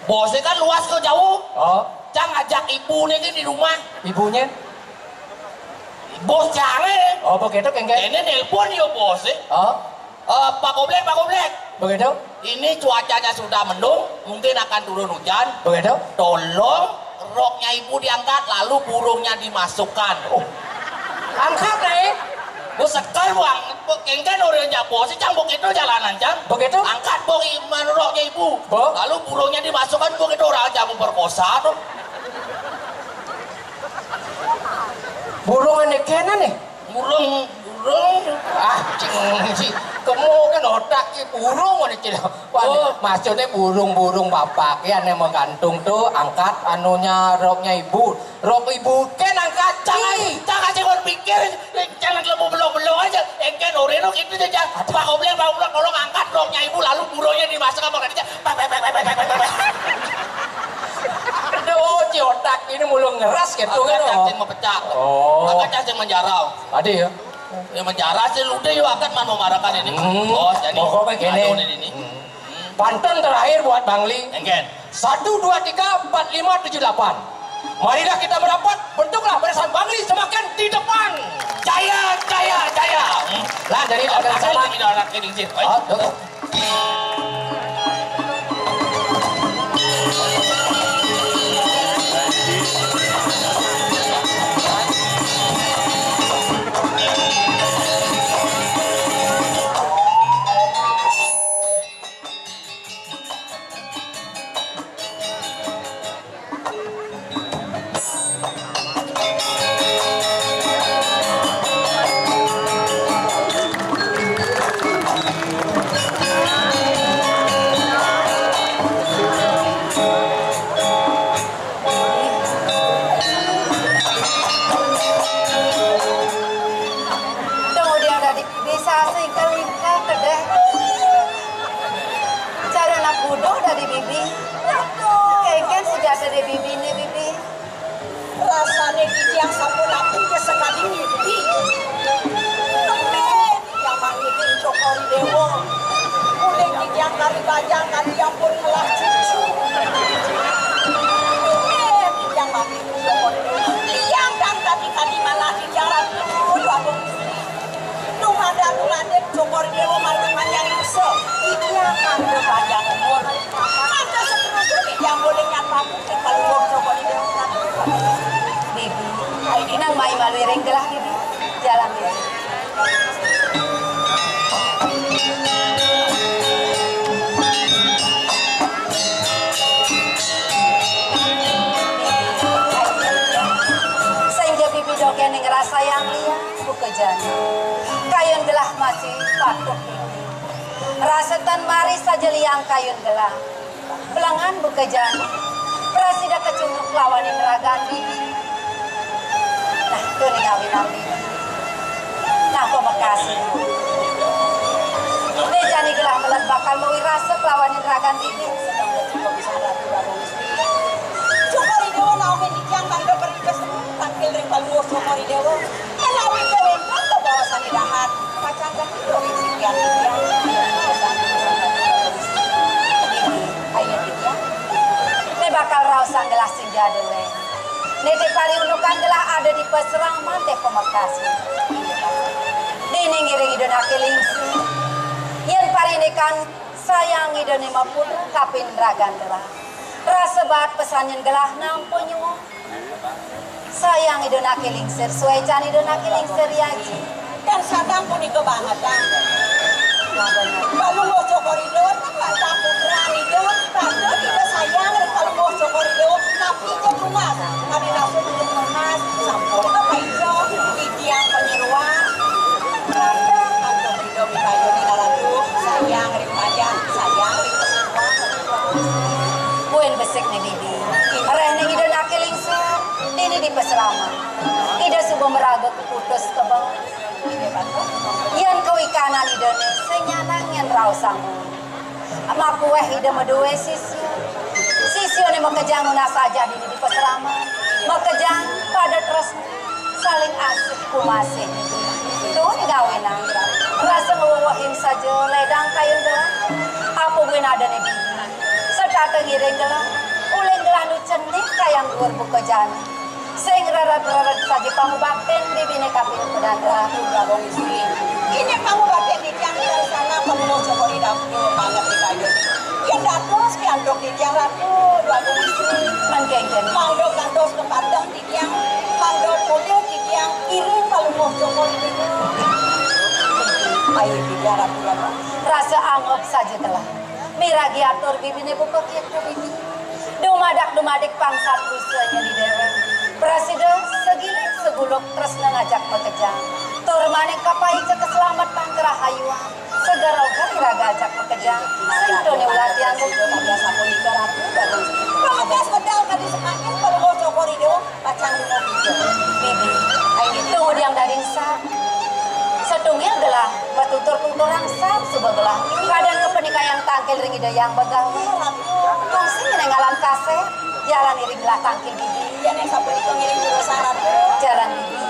Bosnya kan luas ke jauh. Oh. Cang ajak ibu nih di rumah. Ibunya? Bos cang eh. Oh, begitu kengke. Ini nelpon ya bos eh. Oh. Eh, Pak Goblek, Pak Goblek. Begitu? Ini cuacanya sudah mendung, mungkin akan turun hujan. Begitu? Tolong roknya ibu diangkat, lalu burungnya dimasukkan. Oh. Angkat deh. Bu sekel buang, kengken orang jabo, si cang begitu jalanan cang. Begitu? Angkat bu roknya ibu. Bu? Lalu burungnya dimasukkan begitu orang jamu perkosa tuh. Burung aneh kena nih. Burung Burung. Ah, cing, cing. Kemu kan otak ki burung mana cing. Wah, oh, maksudnya burung-burung bapak ki ane menggantung tuh, angkat anunya, roknya ibu. Rok ibu kan angkat, jangan, jangan cing pikir, jangan lemu belok-belok aja. Engken oreno gitu aja. Pak Goblin, Pak Goblin, tolong angkat roknya ibu, lalu burungnya dimasukkan pakai dia. Pak, pak, pak, pak, pak, pak, pak. Aduh, ci otak ini mulu ngeras gitu kan. Angkat cacing mau pecah. Oh. Angkat cacing menjarau. Ada ya? Ya, menjarah sih, udah yuk, angkat, man, mau marahkan ini. Hmm. Bos, jadi. Pokoknya gini. Aduh, ini, ini. Hmm. Pantun terakhir buat Bangli. Engken. Satu, dua, tiga, empat, lima, tujuh, delapan. Marilah kita merapat, bentuklah barisan Bangli semakin di depan. Jaya, jaya, jaya. Hmm. Lah, dari anak sama. Ini anak ini, Cin. Ayo. Oh, tuh. Tunggu dia tadi. Bisa singkel-ingkel kedeh. Cara anak bodoh dari bibi. Kengken sejati dari bibi nih, bibi. Rasane titiang sampun ati ke sekali ngipi. Tembé titiang mangipi Cokor Dewa. Kulit titiang kari bajang kali ampun melah cucu. Tembé titiang mangipi Cokor Dewa. Liang kang tadi kali malah titiang ratu. Aduh, Dumadak-dumadik Cokor Dewa mangke panjang ingsa. Titiang mangke panjang umur. Mangke seterusnya titiang boleh nyatakan ing Palungguh Cokor Dewa. Bibi, ayo nang mai malu ring gelah, Bibi. Jalan, Bibi. Sing ja Bibi dogén ngrasayang liya, buka jani. Kayun gelah masih patuh Bibi. Rasa tan mari saja liang kayun gelah. Belangan buka jani. Prasida kecunduk lawaning ragan Bibi. Nah, to ning awinang Bibi. Nah, pamekas. Dé jani gelah melet bakal mawi rasa kelawaning ragan Bibi. Sedeng cukup bisa Ratu Ratu Gusti. Cokor I Déwa nawi titiang mangda perintis tangkil ring Palungguh Cokor I Déwa. Menawi déwék kabawasané dahat, pacang gati ring sikian titiang. Ayo titiang. Né bakal raosang gelah sing ja déwék. Nitih pariundukan gelah ada di pasraman dé pamekas. Déning ngiring Ida Naké Lingsir. Yén parindikan sayang Idané maputra kaping ragan gelah. Rasa baat pesan yén gelah nampa nyuwun. Sayang Ida Naké Lingsir, suécan Ida Naké Lingsir yaji. Kang sadang punika bangetang. Palungguh Cokor I Déwa, Patih Putra Ida, patut Ida sayang ring Palungguh Cokor I Déwa, napi ja tunas, kadi rasa Ida tunas, sampun kapaija, titiang panyeroan. Antuk Ida mikayu ning Ratu, sayang ring payah, sayang ring panyeroan. Buin besik né Bibi. Réh ning Ida Naké Lingsir, dini di pasraman. Ida suba maraga kaputus kebeng. Yén kawikanan Idané sing nyanang yén raosang. Makuéh Ida madué sisia. Sisiané makejang nunas ajah dini di pasraman. Makejang pada tresna, saling asih kumasih. Tuh, ning awinang. Rasa ngwewehin saja ledang kayun gelah. Apa buin adané Bibi? Setata ngiring gelah. Uling gelah nu cenik kayang duur buka jani. Sing rered-rered saja pangubaktin bibiné kaping pedanda. Ini pangubaktin titiang karsana Palungguh Cokor I Déwa banget di kayun. Yén dados ki antuk titiang Ratu Déwa Gusti. Mangda kantos kepadang titiang, mangda polih titiang iring Palungguh Cokor I Déwa. Ayo titiang Ratu Déwa. Rasa anggap saja telah. Miragi atur bibiné buka kéto, Bibi. Dumadak-dumadik pangsat dosa nyén di déwék. Prasida sagilik saguluk tresna ngajak makejang. Tur manik kapaica kaslamatan karahayuan. Seger oga iraga ajak makejang. Sing to niulatian. Pamekas medal kadi semakin perlu cokor ijo pacang lunga pija. Bibi, ai ditu ngudiang daging sat. Satunggil gelah matutur-tuturang sat suba gelah. Kadang kapanikayang tangkil ring Ida Hyang Begawan. Kongsi ngenengalan kasep. Jalan iring gelah tangkil Bibi. Yan ing sapunika ngiring juru sarat. Jalan Bibi. Bibi.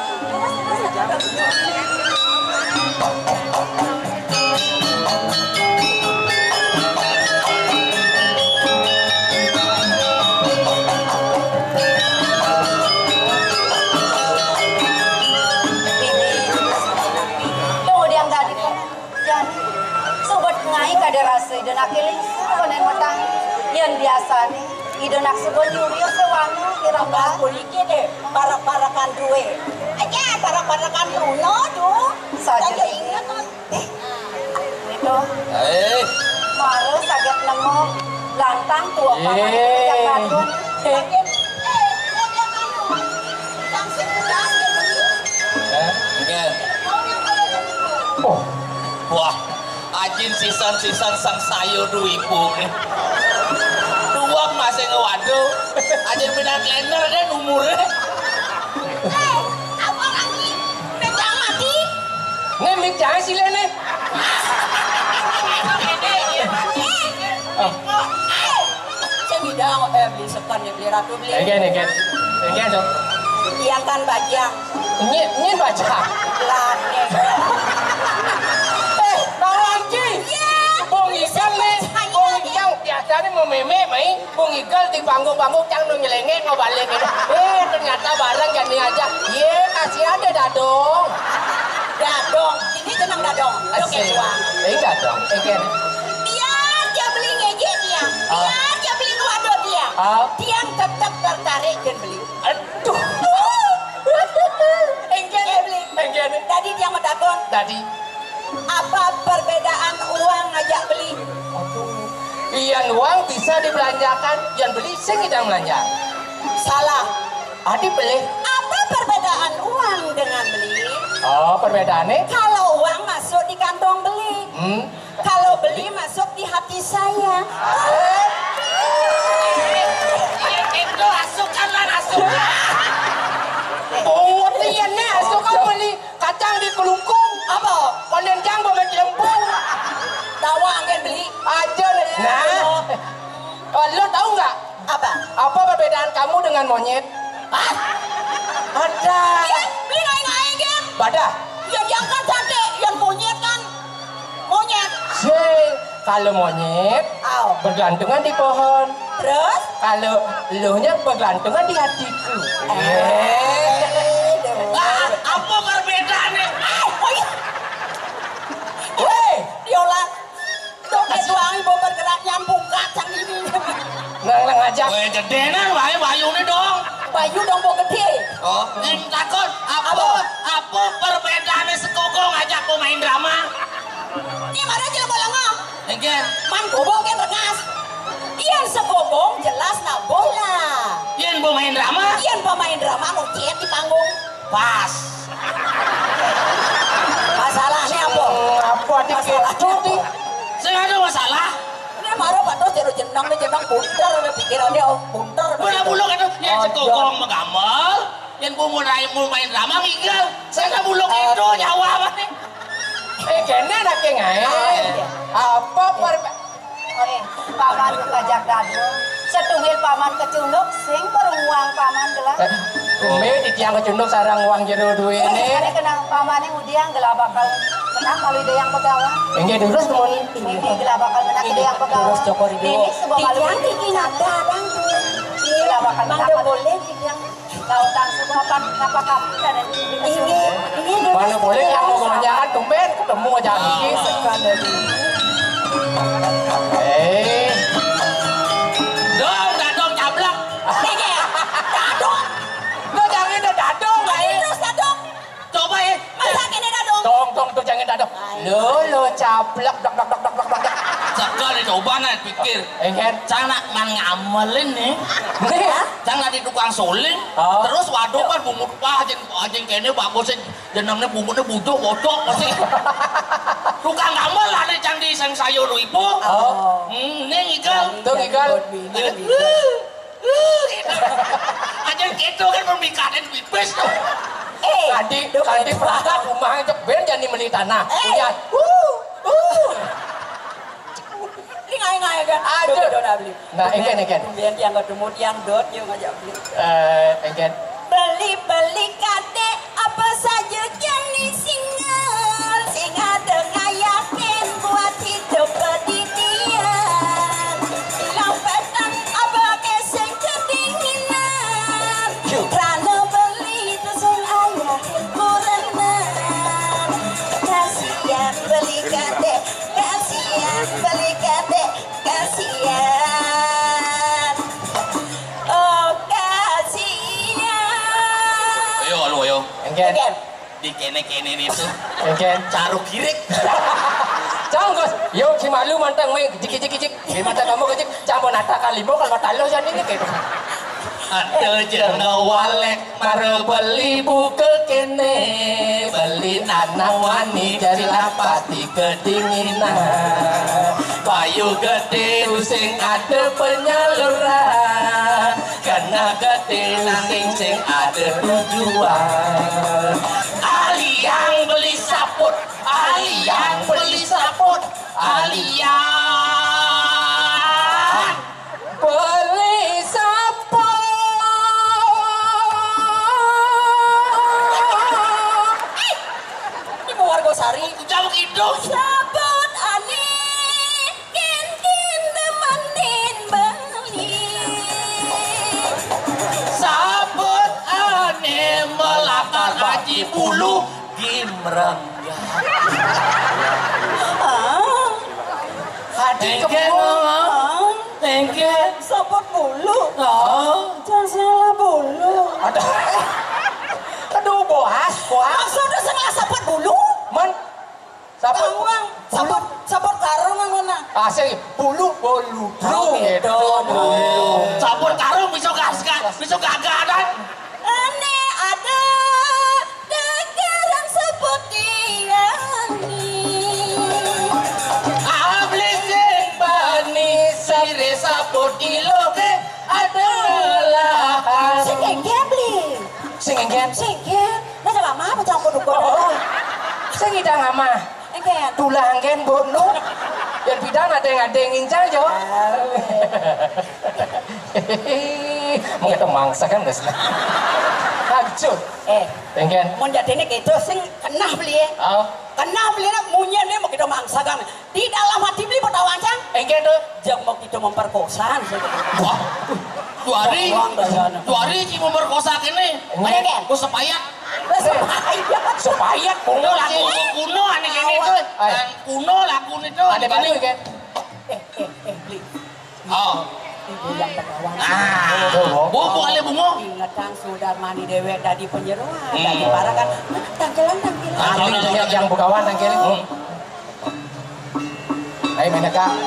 Tunggu diang tadi. Jani, suba ngaé kadén rasa Ida Anak Éling, koné metang. Yén biasané, Ida Anak suba nyuri séwana, kirang. Pas puniki deh, parek-parekan dué. Aja, parek-parekan Bruno, duh. Saja. Saja inget, Mas. Eh, itu. Eh. Mara saget nemu lantang tua. Eh. Paman, jak matur. Eh. Eh, nggih. Oh. Wah, ajin sisan-sisan sang sayur duiku nih. Duwag masih ngewadu. Ajin pindah kalender deh umurnya. Eh, apa lagi? Mejang mati? Nih, mejang sih, nih. Oh. Sing idang, eh, beli sepan nih, beli ratu, beli. Nggih, nggih. Nggih, Dok. Iya kan, Bajang? Nggih, nggih, Bajang. Lah, nggih. Eh, Bang Wanci. Iya. Bung Ijang nih, Bung Ijang biasanya mau meme, mai. Bung Igal di panggung-panggung, cang nu nyelengeng, mau balik ini. Eh, ternyata bareng gini aja. Iya, kasih ada dadong. Dadong, ini tenang dadong. Oke, asik. Tuang. Eh, dadong. Eh, gini. Biar dia beli ngejek dia. Ah. Biar dia beli kuado dia. Ah. Dia tetap tertarik dan beli. Aduh. Enggak, enggak. Enggak. Tadi dia mau takon. Tadi. Apa perbedaan uang ngajak beli? Aduh. Yan uang bisa dibelanjakan, yan beli sing idang belanja. Salah. Adi beli. Apa perbedaan uang dengan beli? Oh, perbedaannya? Kalau uang masuk di kantong beli. Hmm. Kalau beli masuk di hati saya. Itu asukan lah, asukan. Oh, iya nih, asukan beli kacang di kelungkung. Apa? Konen jang bawa celempung. Tawa angin beli. Aja nih. Nah. Oh, lo tahu nggak? Apa? Apa perbedaan kamu dengan monyet? Hah? Ada. Iya, beli naik-naik, kan? Badah. Ya, diangkat sate, yang monyet, kan? Monyet. Sing, kalau monyet, au, bergantungan di pohon. Terus? Kalau eluhnya bergantungan di hatiku. Eh. Lah, apa perbedaannya? Ah, oh iya. Weh, diolah. Dong, kayak doang, ibu bergerak nyambung kacang ini. Nang, nang aja. Weh, gedenan, wae, bayune dong. Bayu dong, bu gede. Oh, ning takon, apa, apa? Apa perbedaannya sekoko ngajak pemain drama? Ini marah aja, bola ngom. Enggak. Man gobong kan rengas. Ian segobong jelas nak bola. Ian pemain drama? Ian pemain drama mau ciet di panggung. Pas. Masalahnya apa? Hmm, apa, Dik? Masalahnya apa? Sing ada masalah. Ini marah Pak Dos, jadi jenang nih, jenang bunter, pikirannya, oh, bunter. Bola bulung itu, ya, oh, sekokong iya. Megamel. Yang bu mulai mau main drama ngigel. Saya nggak bulung eh. Itu nyawa apa nih? Eh, kene anaknya ngae. Oh, iya. Apa per- Oke, paman kajak dadung. Setunggil paman kecunduk, sing perung uang paman gelah. Eh, tumbe titiang kecunduk sarang uang jero duit ini. Ini kena paman yang udiang gelah bakal menang kalau ide yang pegawan. Enggak terus temen. Ini gelah bakal menang ide yang pegawan. Terus cokor itu. Ini sebuah malu. Titiang tinggi nata bang. Gelah bakal menang. Mangga boleh titiang. Lautan sebuah apa kapi dari ini. Ini mana boleh yang mau jalan tumben ketemu aja. Ini sekali. Eh. Dong, dadong cablak. Dadong. Lo jangan ada dadong, eh. Terus dadong. Coba, eh. Masa kene dadong? Tong, tong, tuh jangan dadong. Lo, lo cablak, dok, dok, dok, dok, dok, dok. Sekali coba nih pikir. Enggak. Cang nak man ngamelin nih. Nih. Cang nak di tukang Suling. Oh. Terus waduh kan bungut, wah, ajeng, ajeng kene bagus sih. Jenenge bungutne bujur bocok pasti. Tukang gamel ane candi sing sayur ibu. Oh. Hmm, ning igal. Tuh, igal. Gitu. Ajeng gitu kan pemikaten pipis tuh. Eh, tadi, tadi perangkat rumah aja ben jadi meli tanah. Eh. Iya. Uh, uh. Ini ngai-ngai kan? Aduh. Dot, dot, dot, beli. Nah, engken, engken. Kemudian tiang ketemu tiang dot, yuk ngajak beli. Eh, engken. Beli-beli kade apa saja jenis singan, sing ada ngayakin buat hidup pedidian. Lampetan abake sing kedinginan. Yuk. Rano beli itu sing ayah kurenan. Kasihan beli kade, kasihan beli kade. Kasihan. Oh, kasihan. Ayo, alu, ayo. Engken. Engken. Di kene-kene nitu. Engken. Caruk kirik. Canggus. Yo, si malu mantang main kecik-kecik-kecik. Di mata kamu kecik. Campur nata kali mau kalau mata lo jadi ini gitu. Ada jana walek mara beli buka kene, beli nanang wani jari lapati kedinginan. Bayu gede sing ada penyaluran, kena gede nanging sing ada tujuan. Aliang beli saput, aliang beli saput, aliang. Beli sapa? Ini mau warga sari. Jauh gitu. Sabut ani, kin kin demenin beli. Sabut ani melakar aji bulu gimreng. Ah. Hati Engke, kebun. Mama. Ah. Engke. Saput bulu. Oh. Jangan salah bulu. Aduh. Aduh, bohas, bohas. Maksudnya salah saput bulu? Men, saput Kamu, Bang, saput, saput karung, Bang, mana? Ah, sing bulu, bolu. Oh, bulu. Gitu, bulu. Saput karung bisa gas, gas, bisa gagah, kan? Ane ada dagaran seperti ini. Abli sing bani sire saput iloke adalah Sing engken, Bli. Sing engken? Sing engken. Nah, sama apa campur dukun? Oh, sing idang ama. Engken. Tulang engken, Bu, nu. Yang bidang ada yang ada yang ngincal, jo. Ah, oke. Mengko mangsa kan, Mas. Lanjut. Eh, Engken. Mun jadine gitu sing kenah beli. Oh. Kenah beli nak munyen dia mau kita mangsa kan. Di dalam hati beli bertawacang. Engken tuh. Jam mau kita memperkosa sih. Wah. Dua hari. Doang dayana. Dua hari si memperkosa kene. Engken. Engken. Ku sepayat. Lah, sepayat. Sepayat, Bung. Itu lagu kuno ane kene tuh. Ay. Yang kuno lagu itu. Ada baru kan? Eh, eh, eh, beli. Oh. Ibu yang Begawan. Ah. Betul, Bu. Bu, Bu Ale Bungo. Ingetan Sudarmani dewek dadi penyeruan, hmm, dadi parakan. Tangkilan, tangkilan. Ah, tangkilan, yang, yang Begawan tangkilan. Hmm. Ayo, main, Kak.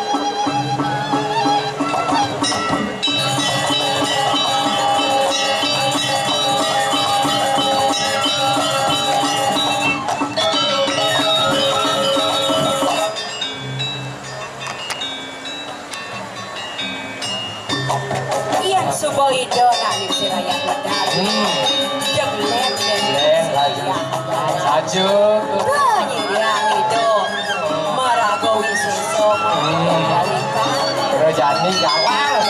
Yen suba Ida nak ning sirayat medal. Hmm. Jeng lem, lem, lem, laju. Saja. Nyiriang Ida. Maraga wisesa, hmm, balikan. Rajani gawang.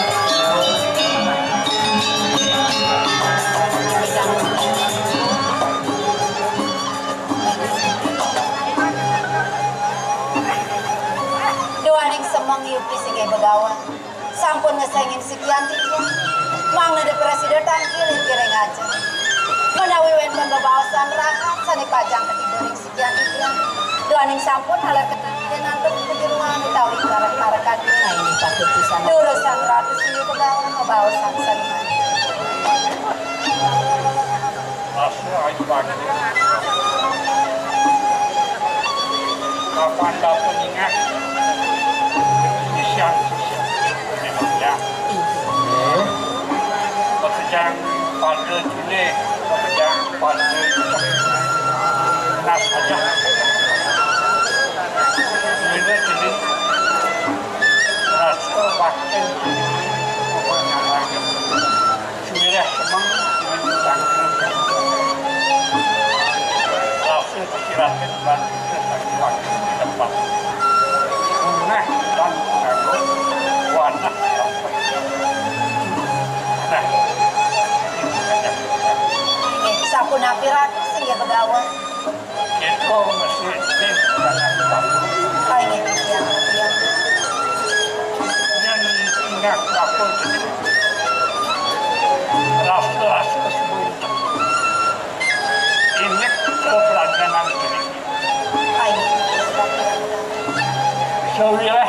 Duaning semeng yupi singgih Begawan. Sampun ngesengin sikian titiang. Mangda prasida tangkil ing kiring aja. Menawi wenten bebaosan rahat sane pacang katiba ring sikian titiang. Duaning sampun haler ketanten antuk pajenengan utawi parek-parekan. Nah, ini patut pisan. Durus Sang Ratu singgih Begawan bebaosan sane manis. Asa ayu bagi. Kapan dapun ingat. Sisian, sisian. Ya. Oke. Pekerjaan Pada cilik, pada cilik. Nas aja. Ini cilik. Rasa batin cilik. Suwireh semeng. Rasa kekiratan dan sesuatu di tempat. Nah, dan kanggo wanah. Nah, ini saja. Nggih, sapunapi Ratu sing nggih begawan? Itu mesti ini jangan takut. Oh, ini dia. Yang ingat takut. Rasa-rasa sebuah ini kepelajaran ini. Oh, ini dia. Sawilah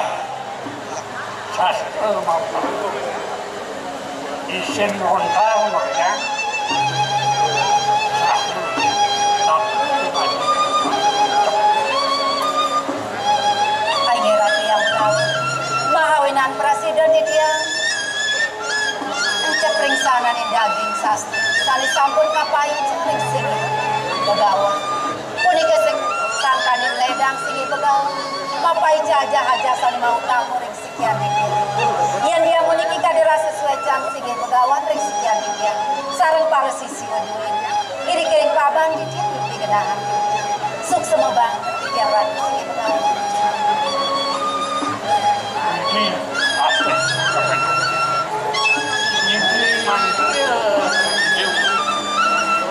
sastra mapan. Isin lontar makanya. Sastra. Tapi Ai nggih Ratu yang Prabu, mahawinan prasida titiang encep ring sananing daging sastra sane sampun kapaica ring singih begawan. Punika sing sangkaning ledang singih begawan, mapaica ajah-ajah sane mautama ring sikian titiang. Yen dia puniki kadi rasa suecan singih begawan ring sikian titiang, sareng para sisi weduin. Iri-iring paban titiang mimpi genahan. Suksema banget titiang Ratu singih begawan. Niki asih. Niki mangkil.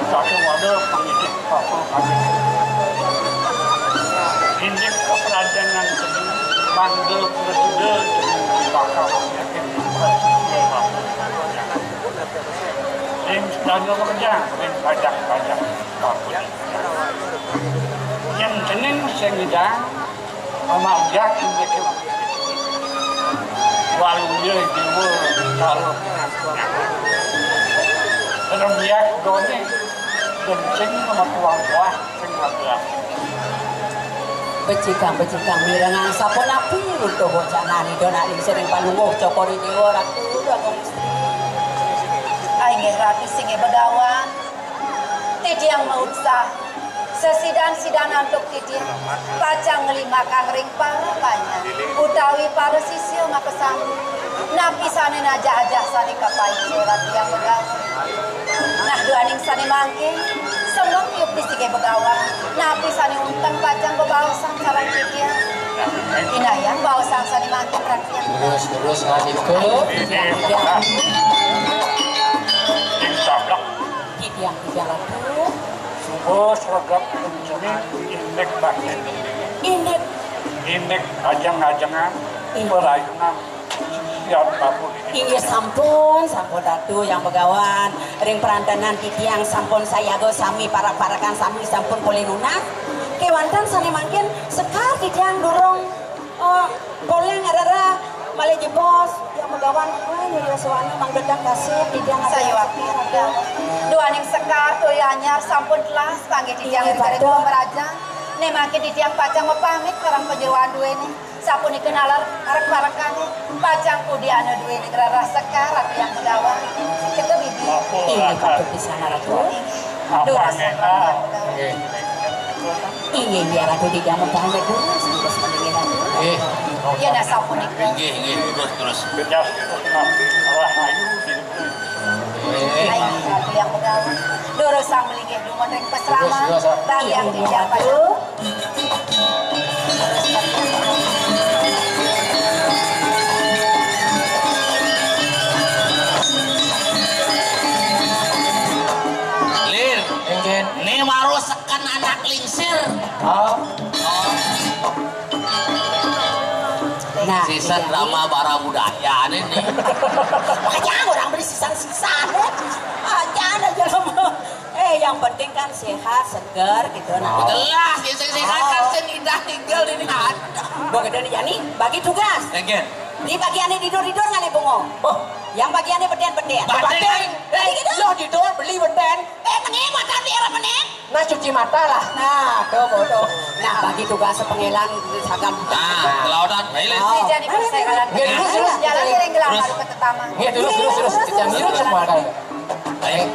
Saking wadah pangitih apa kami. Indik keperancangan seni mangga prasida bakal yakin prasida bakal. Ring sedana makejang, ring pajak-pajak bakal. Yen cening sing ngidang, pamanggihan indik waluya jiwa karo rembiak done, dan sing metuang buah sing magelang. Becikang-becikang mirengang sapunapi runtuh wacanane, donak lingsir ing palungguh Cokor Dewa Ratu Agung Istri. Ai nggih Ratu sing nggih begawan, titiang mautsah sesidan-sidan antuk titiang pacang nglimbakang ring para panjak utawi para sisya makasami. Napi sane najah-ajah sane kapaica Ratu yang begawan. Nah, duaning sane mangkin, semeng yukti sing nggih begawan. Napi sane unteng pacang bebaosan sareng titiang. Inayang baosan sane mangkin Ratu yang begawan. Terus, terus, Ratu. Ing sablak. Titiang, titiang Ratu. Suba sregep kencene indik bakti. Indik. Indik ajeng-ajengan, iya, perayunan siap babut. Inggih sampun, sampun Ratu yang begawan. Ring perantenan titiang sampun sayaga sami, parak-parakan sami sampun polih nunas. Kewanten sane mangkin sekar titiang durung, eh, polih ngarera malih jebos. Yang begawan, oh, nyuruh suana mangdedang kasih, titiang sayuwakti. Duaning sekar toya anyar sampun telas kangge titiang. Inggih, ring Ratu. Pamrajan. Ne mangkin titiang pacang mapamit sareng panjeroan duene. Sapunika nalar arek-parekane pacang pudiana duene ngrereh sekar Ratu yang begawan. Kita bibi. Inggih, patut pisan, Ratu. Inggih. Apa durus ngena? Ratu yang begawan. Inggih. Inggih, inggih, Ratu tidak mau pamit dulu, terus mendingin Ratu. Inggih. Iya, nah, sapunika. Inggih, inggih, terus, terus. Bedas, terus, nah, rahayu, gitu. Inggih. Ai, Ratu yang begawan. Durus sang melinggih dumun ring pasraman. Terus, terus, Ratu. Bagi yang tidak pada. Lir, inggih. Ni baru seken anak lingsir. Oh. Oh. Nah, sisan iya. Drama bara budaya nih, nih. Makanya orang beli sisan-sisan. Aja ada jelema. Eh, yang penting kan sehat, seger gitu, nah. Jelas, ya, sing sehat kan, oh, sing indah tinggal ini ada. Gua gede nih, Yani, bagi tugas. Enggak. Di bagiannya tidur-tidur ngalih bungo. Oh. Yang bagiannya beden-beden. Beden. Beden. Eh, gitu. Lo tidur, beli beden. Eh, tengi, mata di arah mana? Nah, cuci mata lah. Nah, tuh, bodoh. Nah, bagi tugas sepengelan, sagam. Nah, kelautan, baik. Oh. Jadi persegalan. Nggih, terus, terus. Jalan ngiring gelang terus. Baru ke tetama. Nggih, terus, terus, terus. Kita mirip semua kali. Baik.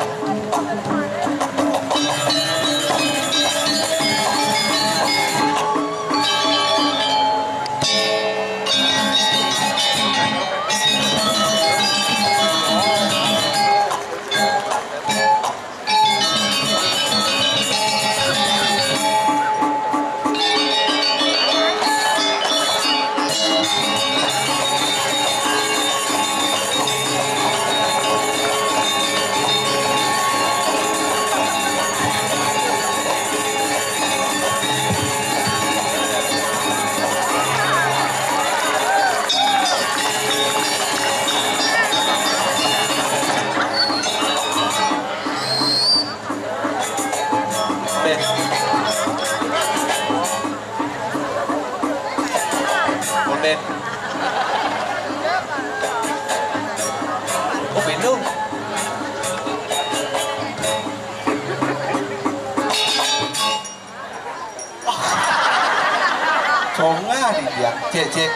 Iya, cek, cek.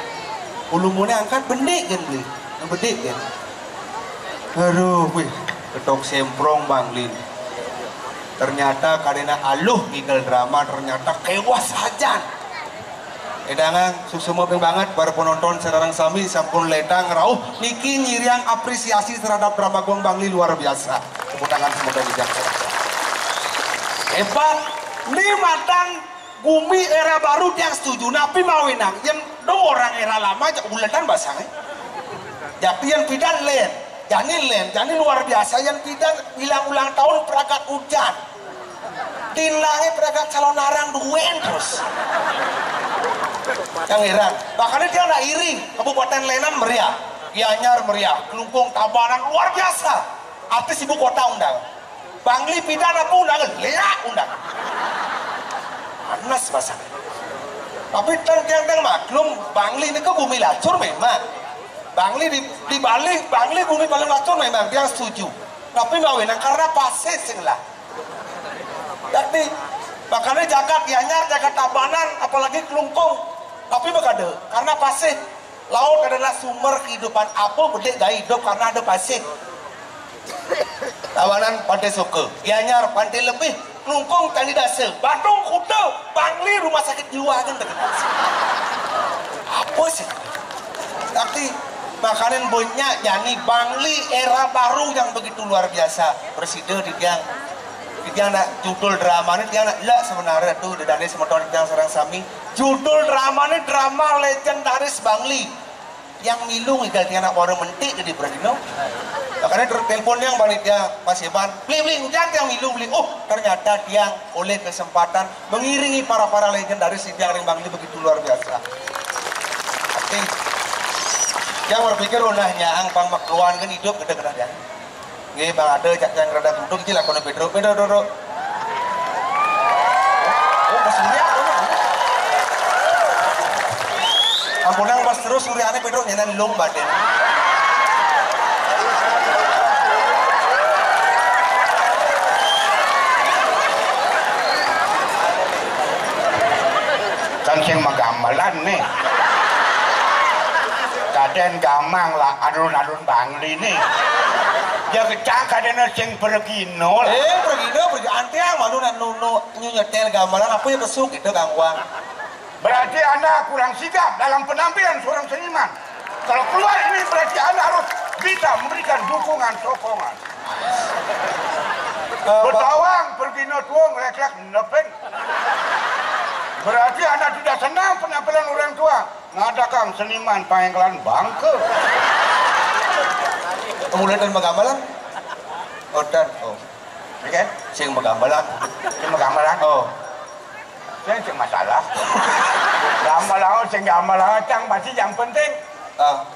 Ulu mune angkat, bedik kan, Bli? Bedik kan? Aduh, wih, ketok semprong, Bang Lin. Ternyata kadena aluh ngikel drama, ternyata kewas ajan. Edangan, suksma banget para penonton sareng sami sampun ledang rauh niki nyiriang apresiasi terhadap drama Gong Bangli luar biasa. Tepuk tangan semoga dijak. Hebat. Ini matang gumi era baru tiang setuju. Napi mawinan? Yang do orang era lama aja uletan basang. Tapi yang pidan len. Jani len. Jani luar biasa. Yang pidan bilang ulang tahun pragat hujan. Tinange pragat calon larang duen terus. Yang heran. Bahkan dia nak iri. Kabupaten Lenan meriah. Gianyar meriah. Klungkung Tabanan luar biasa. Artis ibu kota undang. Bangli pidan apa undang? Leak undang. Panas bahasa. Tapi teng tiang teng maklum, Bangli ini ke bumi lacur memang. Bangli di, di Bali, Bangli bumi paling lacur memang, dia setuju. Tapi mawinan karena pasih sing lah. Jadi, makanya jagat Gianyar, jagat Tabanan, apalagi Klungkung. Tapi begade, karena pasih. Laut adalah sumber kehidupan. Apa bedik gawe hidup karena ada pasih. Tabanan Pantai Soka, Gianyar Pantai Lebih, Klungkung Candi Dasa, Badung Kuta, Bangli rumah sakit jiwa kan dekat. Apa sih? Tapi makanan banyak jani Bangli era baru yang begitu luar biasa. Presiden di tiang, di tiang nak judul drama ni tiang nak lak sebenarnya tu dedane semeton tiang sareng sami. Judul drama ni drama legendaris Bangli. Yang milu ngigal tiang nak baru mentik di Bradino. Makanya terus telepon yang panitia Mas Iban, beli beli hujan tiang milu beli. Oh, ternyata tiang oleh kesempatan mengiringi para-para legendaris di tiang ring Bangli begitu luar biasa. Oke. Yang berpikir unahnya angpang makluan kan hidup gede-gede ya. Nggih, Bang Ade, cak yang rada duduk iki lakonan Pedro. Pedro duduk. Oh, Mas Surya, oh. Ampunang Mas terus Suryane Pedro nyenan lung batin. Kan sing magamelan nih. Kaden gamang lah alun-alun Bangli nih. Ya kecak kadene sing pergino lah. Eh, pergino, pergi antiang malu nak nunu nyu nyetel gamelan apa ya besuk gitu gangguan. Berarti Anda kurang sigap dalam penampilan seorang seniman. Kalau keluar ini berarti Anda harus bisa memberikan dukungan, sokongan. Eh, Pak Betawang pergino tuang leklek nepeng. Berarti Anda tidak senang penampilan orang tua. Ngadakan seniman pangengkelan bangke. Mulai dari Megambalan? Oh, dan, oh. Oke, sing Megambalan. Sing Megambalan. Oh. Sing, sing masalah. Gambalan, sing gambalan, cang pasti yang penting. Ah.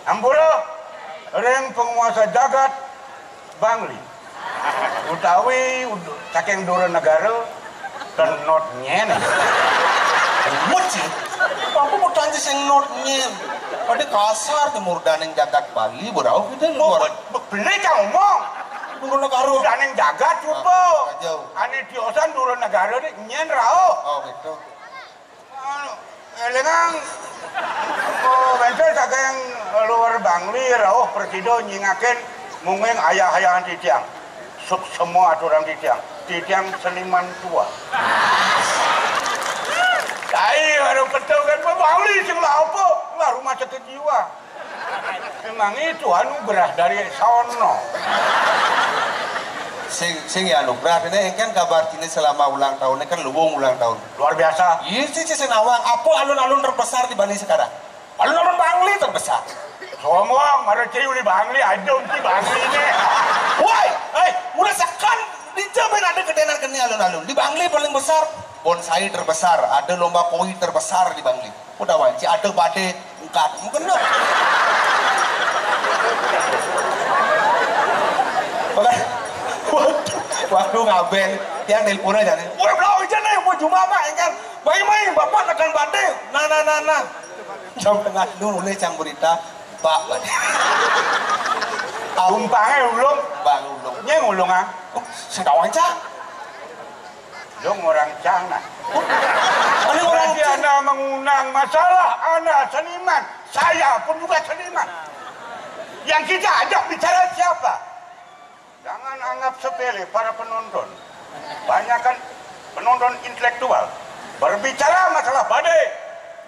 Ampura, ring penguasa jagat Bangli. Utawi ud-, saking dura negara, tenot nyen. Muci, apa mau tanya sing not nyen? Pada kasar di murdaning jagat Bali, berau kita luar. Be-, be-, beli cang omong. Dura negara. Murdaning jagat, coba. Ah, jauh. Ane tiosan dura negara ni nyen rauh. Oh, gitu. Anu, elingang, oh, wénten saking luar Bangli rauh prasida nyingakin mungguing ayah-ayahan titiang. Suksema aturan titiang. Titiang seniman tua. Cai baru betul kan, Bangli sing lah apa? Lah rumah sakit jiwa. Memang itu anugerah dari sono. Sing, sing ya anugerah, ini kan kabar ini selama ulang tahunnya kan luwung ulang tahun. Luar biasa. Iya sih, sih, nawang. Apa alun-alun terbesar di Bali sekarang? Alun-alun Bangli terbesar. Sombong, mara ciri uli Bangli, aja uti Bangli ini. Woi, eh, udah sekan, di Jaben ada ketenan kene alun-alun. Di Bangli paling besar, bonsai terbesar, ada lomba koi terbesar di Bangli. Udah wanci ada badai engkat. Mungkin no. Waduh, waduh ngaben. Yang nelpon aja nih. Woi, belau aja nih, mau jumpa apa engkat. Mai, mai, bapak tekan badai. Nah, nah, nah, nah. Jam tengah dulu nih cang berita. Pak badai. Umpangnya ulung. Bang ulung. Nyeng ulung ah. Oh, sedang wawancara. Lu ngurang cang nah. Berarti Anda mengundang masalah, Anda seniman, saya pun juga seniman. Yang kita ajak bicara siapa? Jangan anggap sepele para penonton. Banyak kan penonton intelektual. Berbicara masalah badai,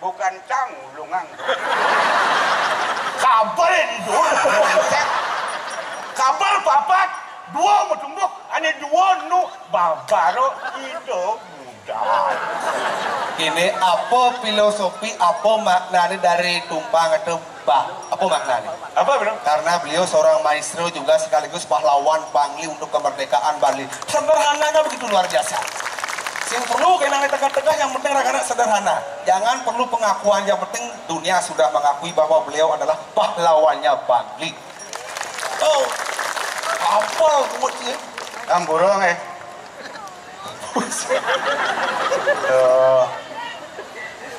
bukan cang ulungang. Kabel ini dulu. Kabel papat, dua mau tumbuk, ane dua nu babaro itu. Ini apa filosofi, apa maknanya dari tumpang itu, Bah? Apa maknanya? Apa, Bro? Karena beliau seorang maestro juga sekaligus pahlawan Bangli untuk kemerdekaan Bali. Sederhananya begitu luar biasa. Sing perlu kena tegak-tegak, yang penting rakyat sederhana. Jangan perlu pengakuan, yang penting dunia sudah mengakui bahwa beliau adalah pahlawannya Bangli. Oh, apa buatnya? Tamburong, eh.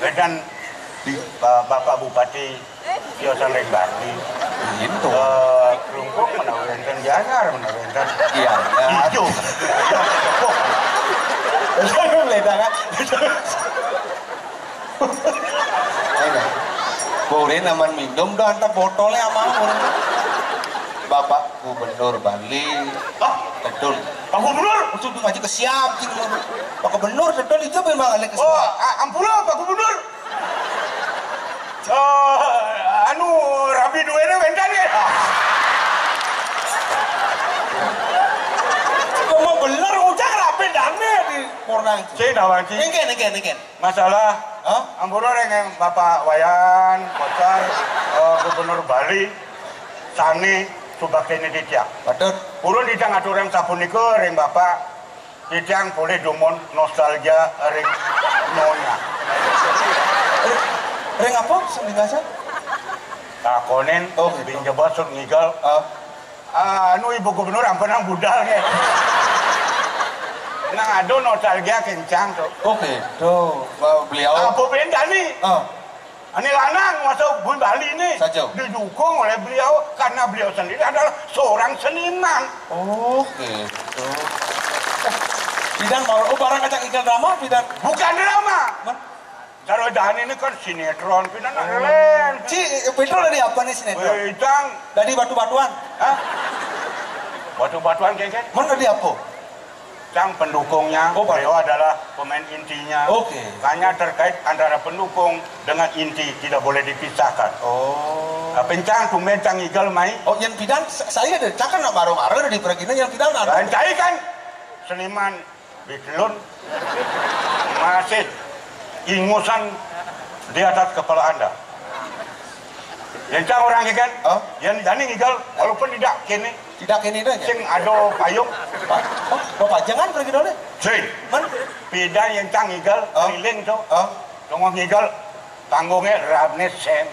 Eh, dan di, Ba-, Bapak Bupati Tiosan Renggani. Gitu. Eh, Klungkung mana wénten, Gianyar mana wénten. Iya, ya. Ijo. Beda kan? Ayo, Bore naman minum dah, antar botolnya sama. Bapak Gubernur Bali. Ah, betul. Pak Gubernur? Itu ngaji ke siap gitu. Pak Gubernur, betul itu memang alih ke siap. Oh, ampura, Pak Gubernur. Eh, anu, rabi duene wénten ya. Mau bener, ujang rabi dame di Pornang. Sing, Dawanci. Nengke, nengke, nengke. Masalah, hah? Ampura ring Bapak Wayan, Kocar, eh, Gubernur Bali, sane subaktene titiang. Patut. Purun titiang aturang sapunika ring Bapak, titiang polih dumun nostalgia ring nyonya. Ring, ring apa? Sing dingasa? Takonin, oh, gitu. Bin jebot sut ngigel. Ah. Ah, anu, Ibu Gubernur, ampunang budal, nggih. Nang ada nostalgia kencang, tuh. Oh, gitu. Ba-, beliau. Ah, Bu Bendani. Ah. Ini lanang masuk Bun Bali nih. Saja. Didukung oleh beliau karena beliau sendiri adalah seorang seniman. Oh, gitu. Pidan mau, oh, barang ajak iklan drama, pidan. Bukan drama. Men? Cara Dani ini kan sinetron, pidan nak lain. Ci, Pedro dari apa nih sinetron? Wih, Cang. Dari batu-batuan. Hah? Batu-batuan, kengkeng? Mana dari apa? Cang pendukungnya, oh, beliau adalah pemain intinya. Oke. Hanya terkait antara pendukung dengan inti, tidak boleh dipisahkan. Oh. Nah, pencang tumben Cang Igel mai. Oh, yang pidan, sa-, saya deh, Cang kan nak bareng-bareng di perginan, yang pidan ada. Lain cai kan seniman. Bitlun masih ingusan di atas kepala Anda. Yang cang orang kan? Hah? Yang Dani ngigel, walaupun tidak kene. Tidak kene dah, ya? Sing ada payung. Pak, oh, Bapak, jangan pergi dulu. Sing. Man? Pidan yang cang ngigel, hah? Keliling tuh. Hah? Tunggu ngigel, tanggungnya rabne sen.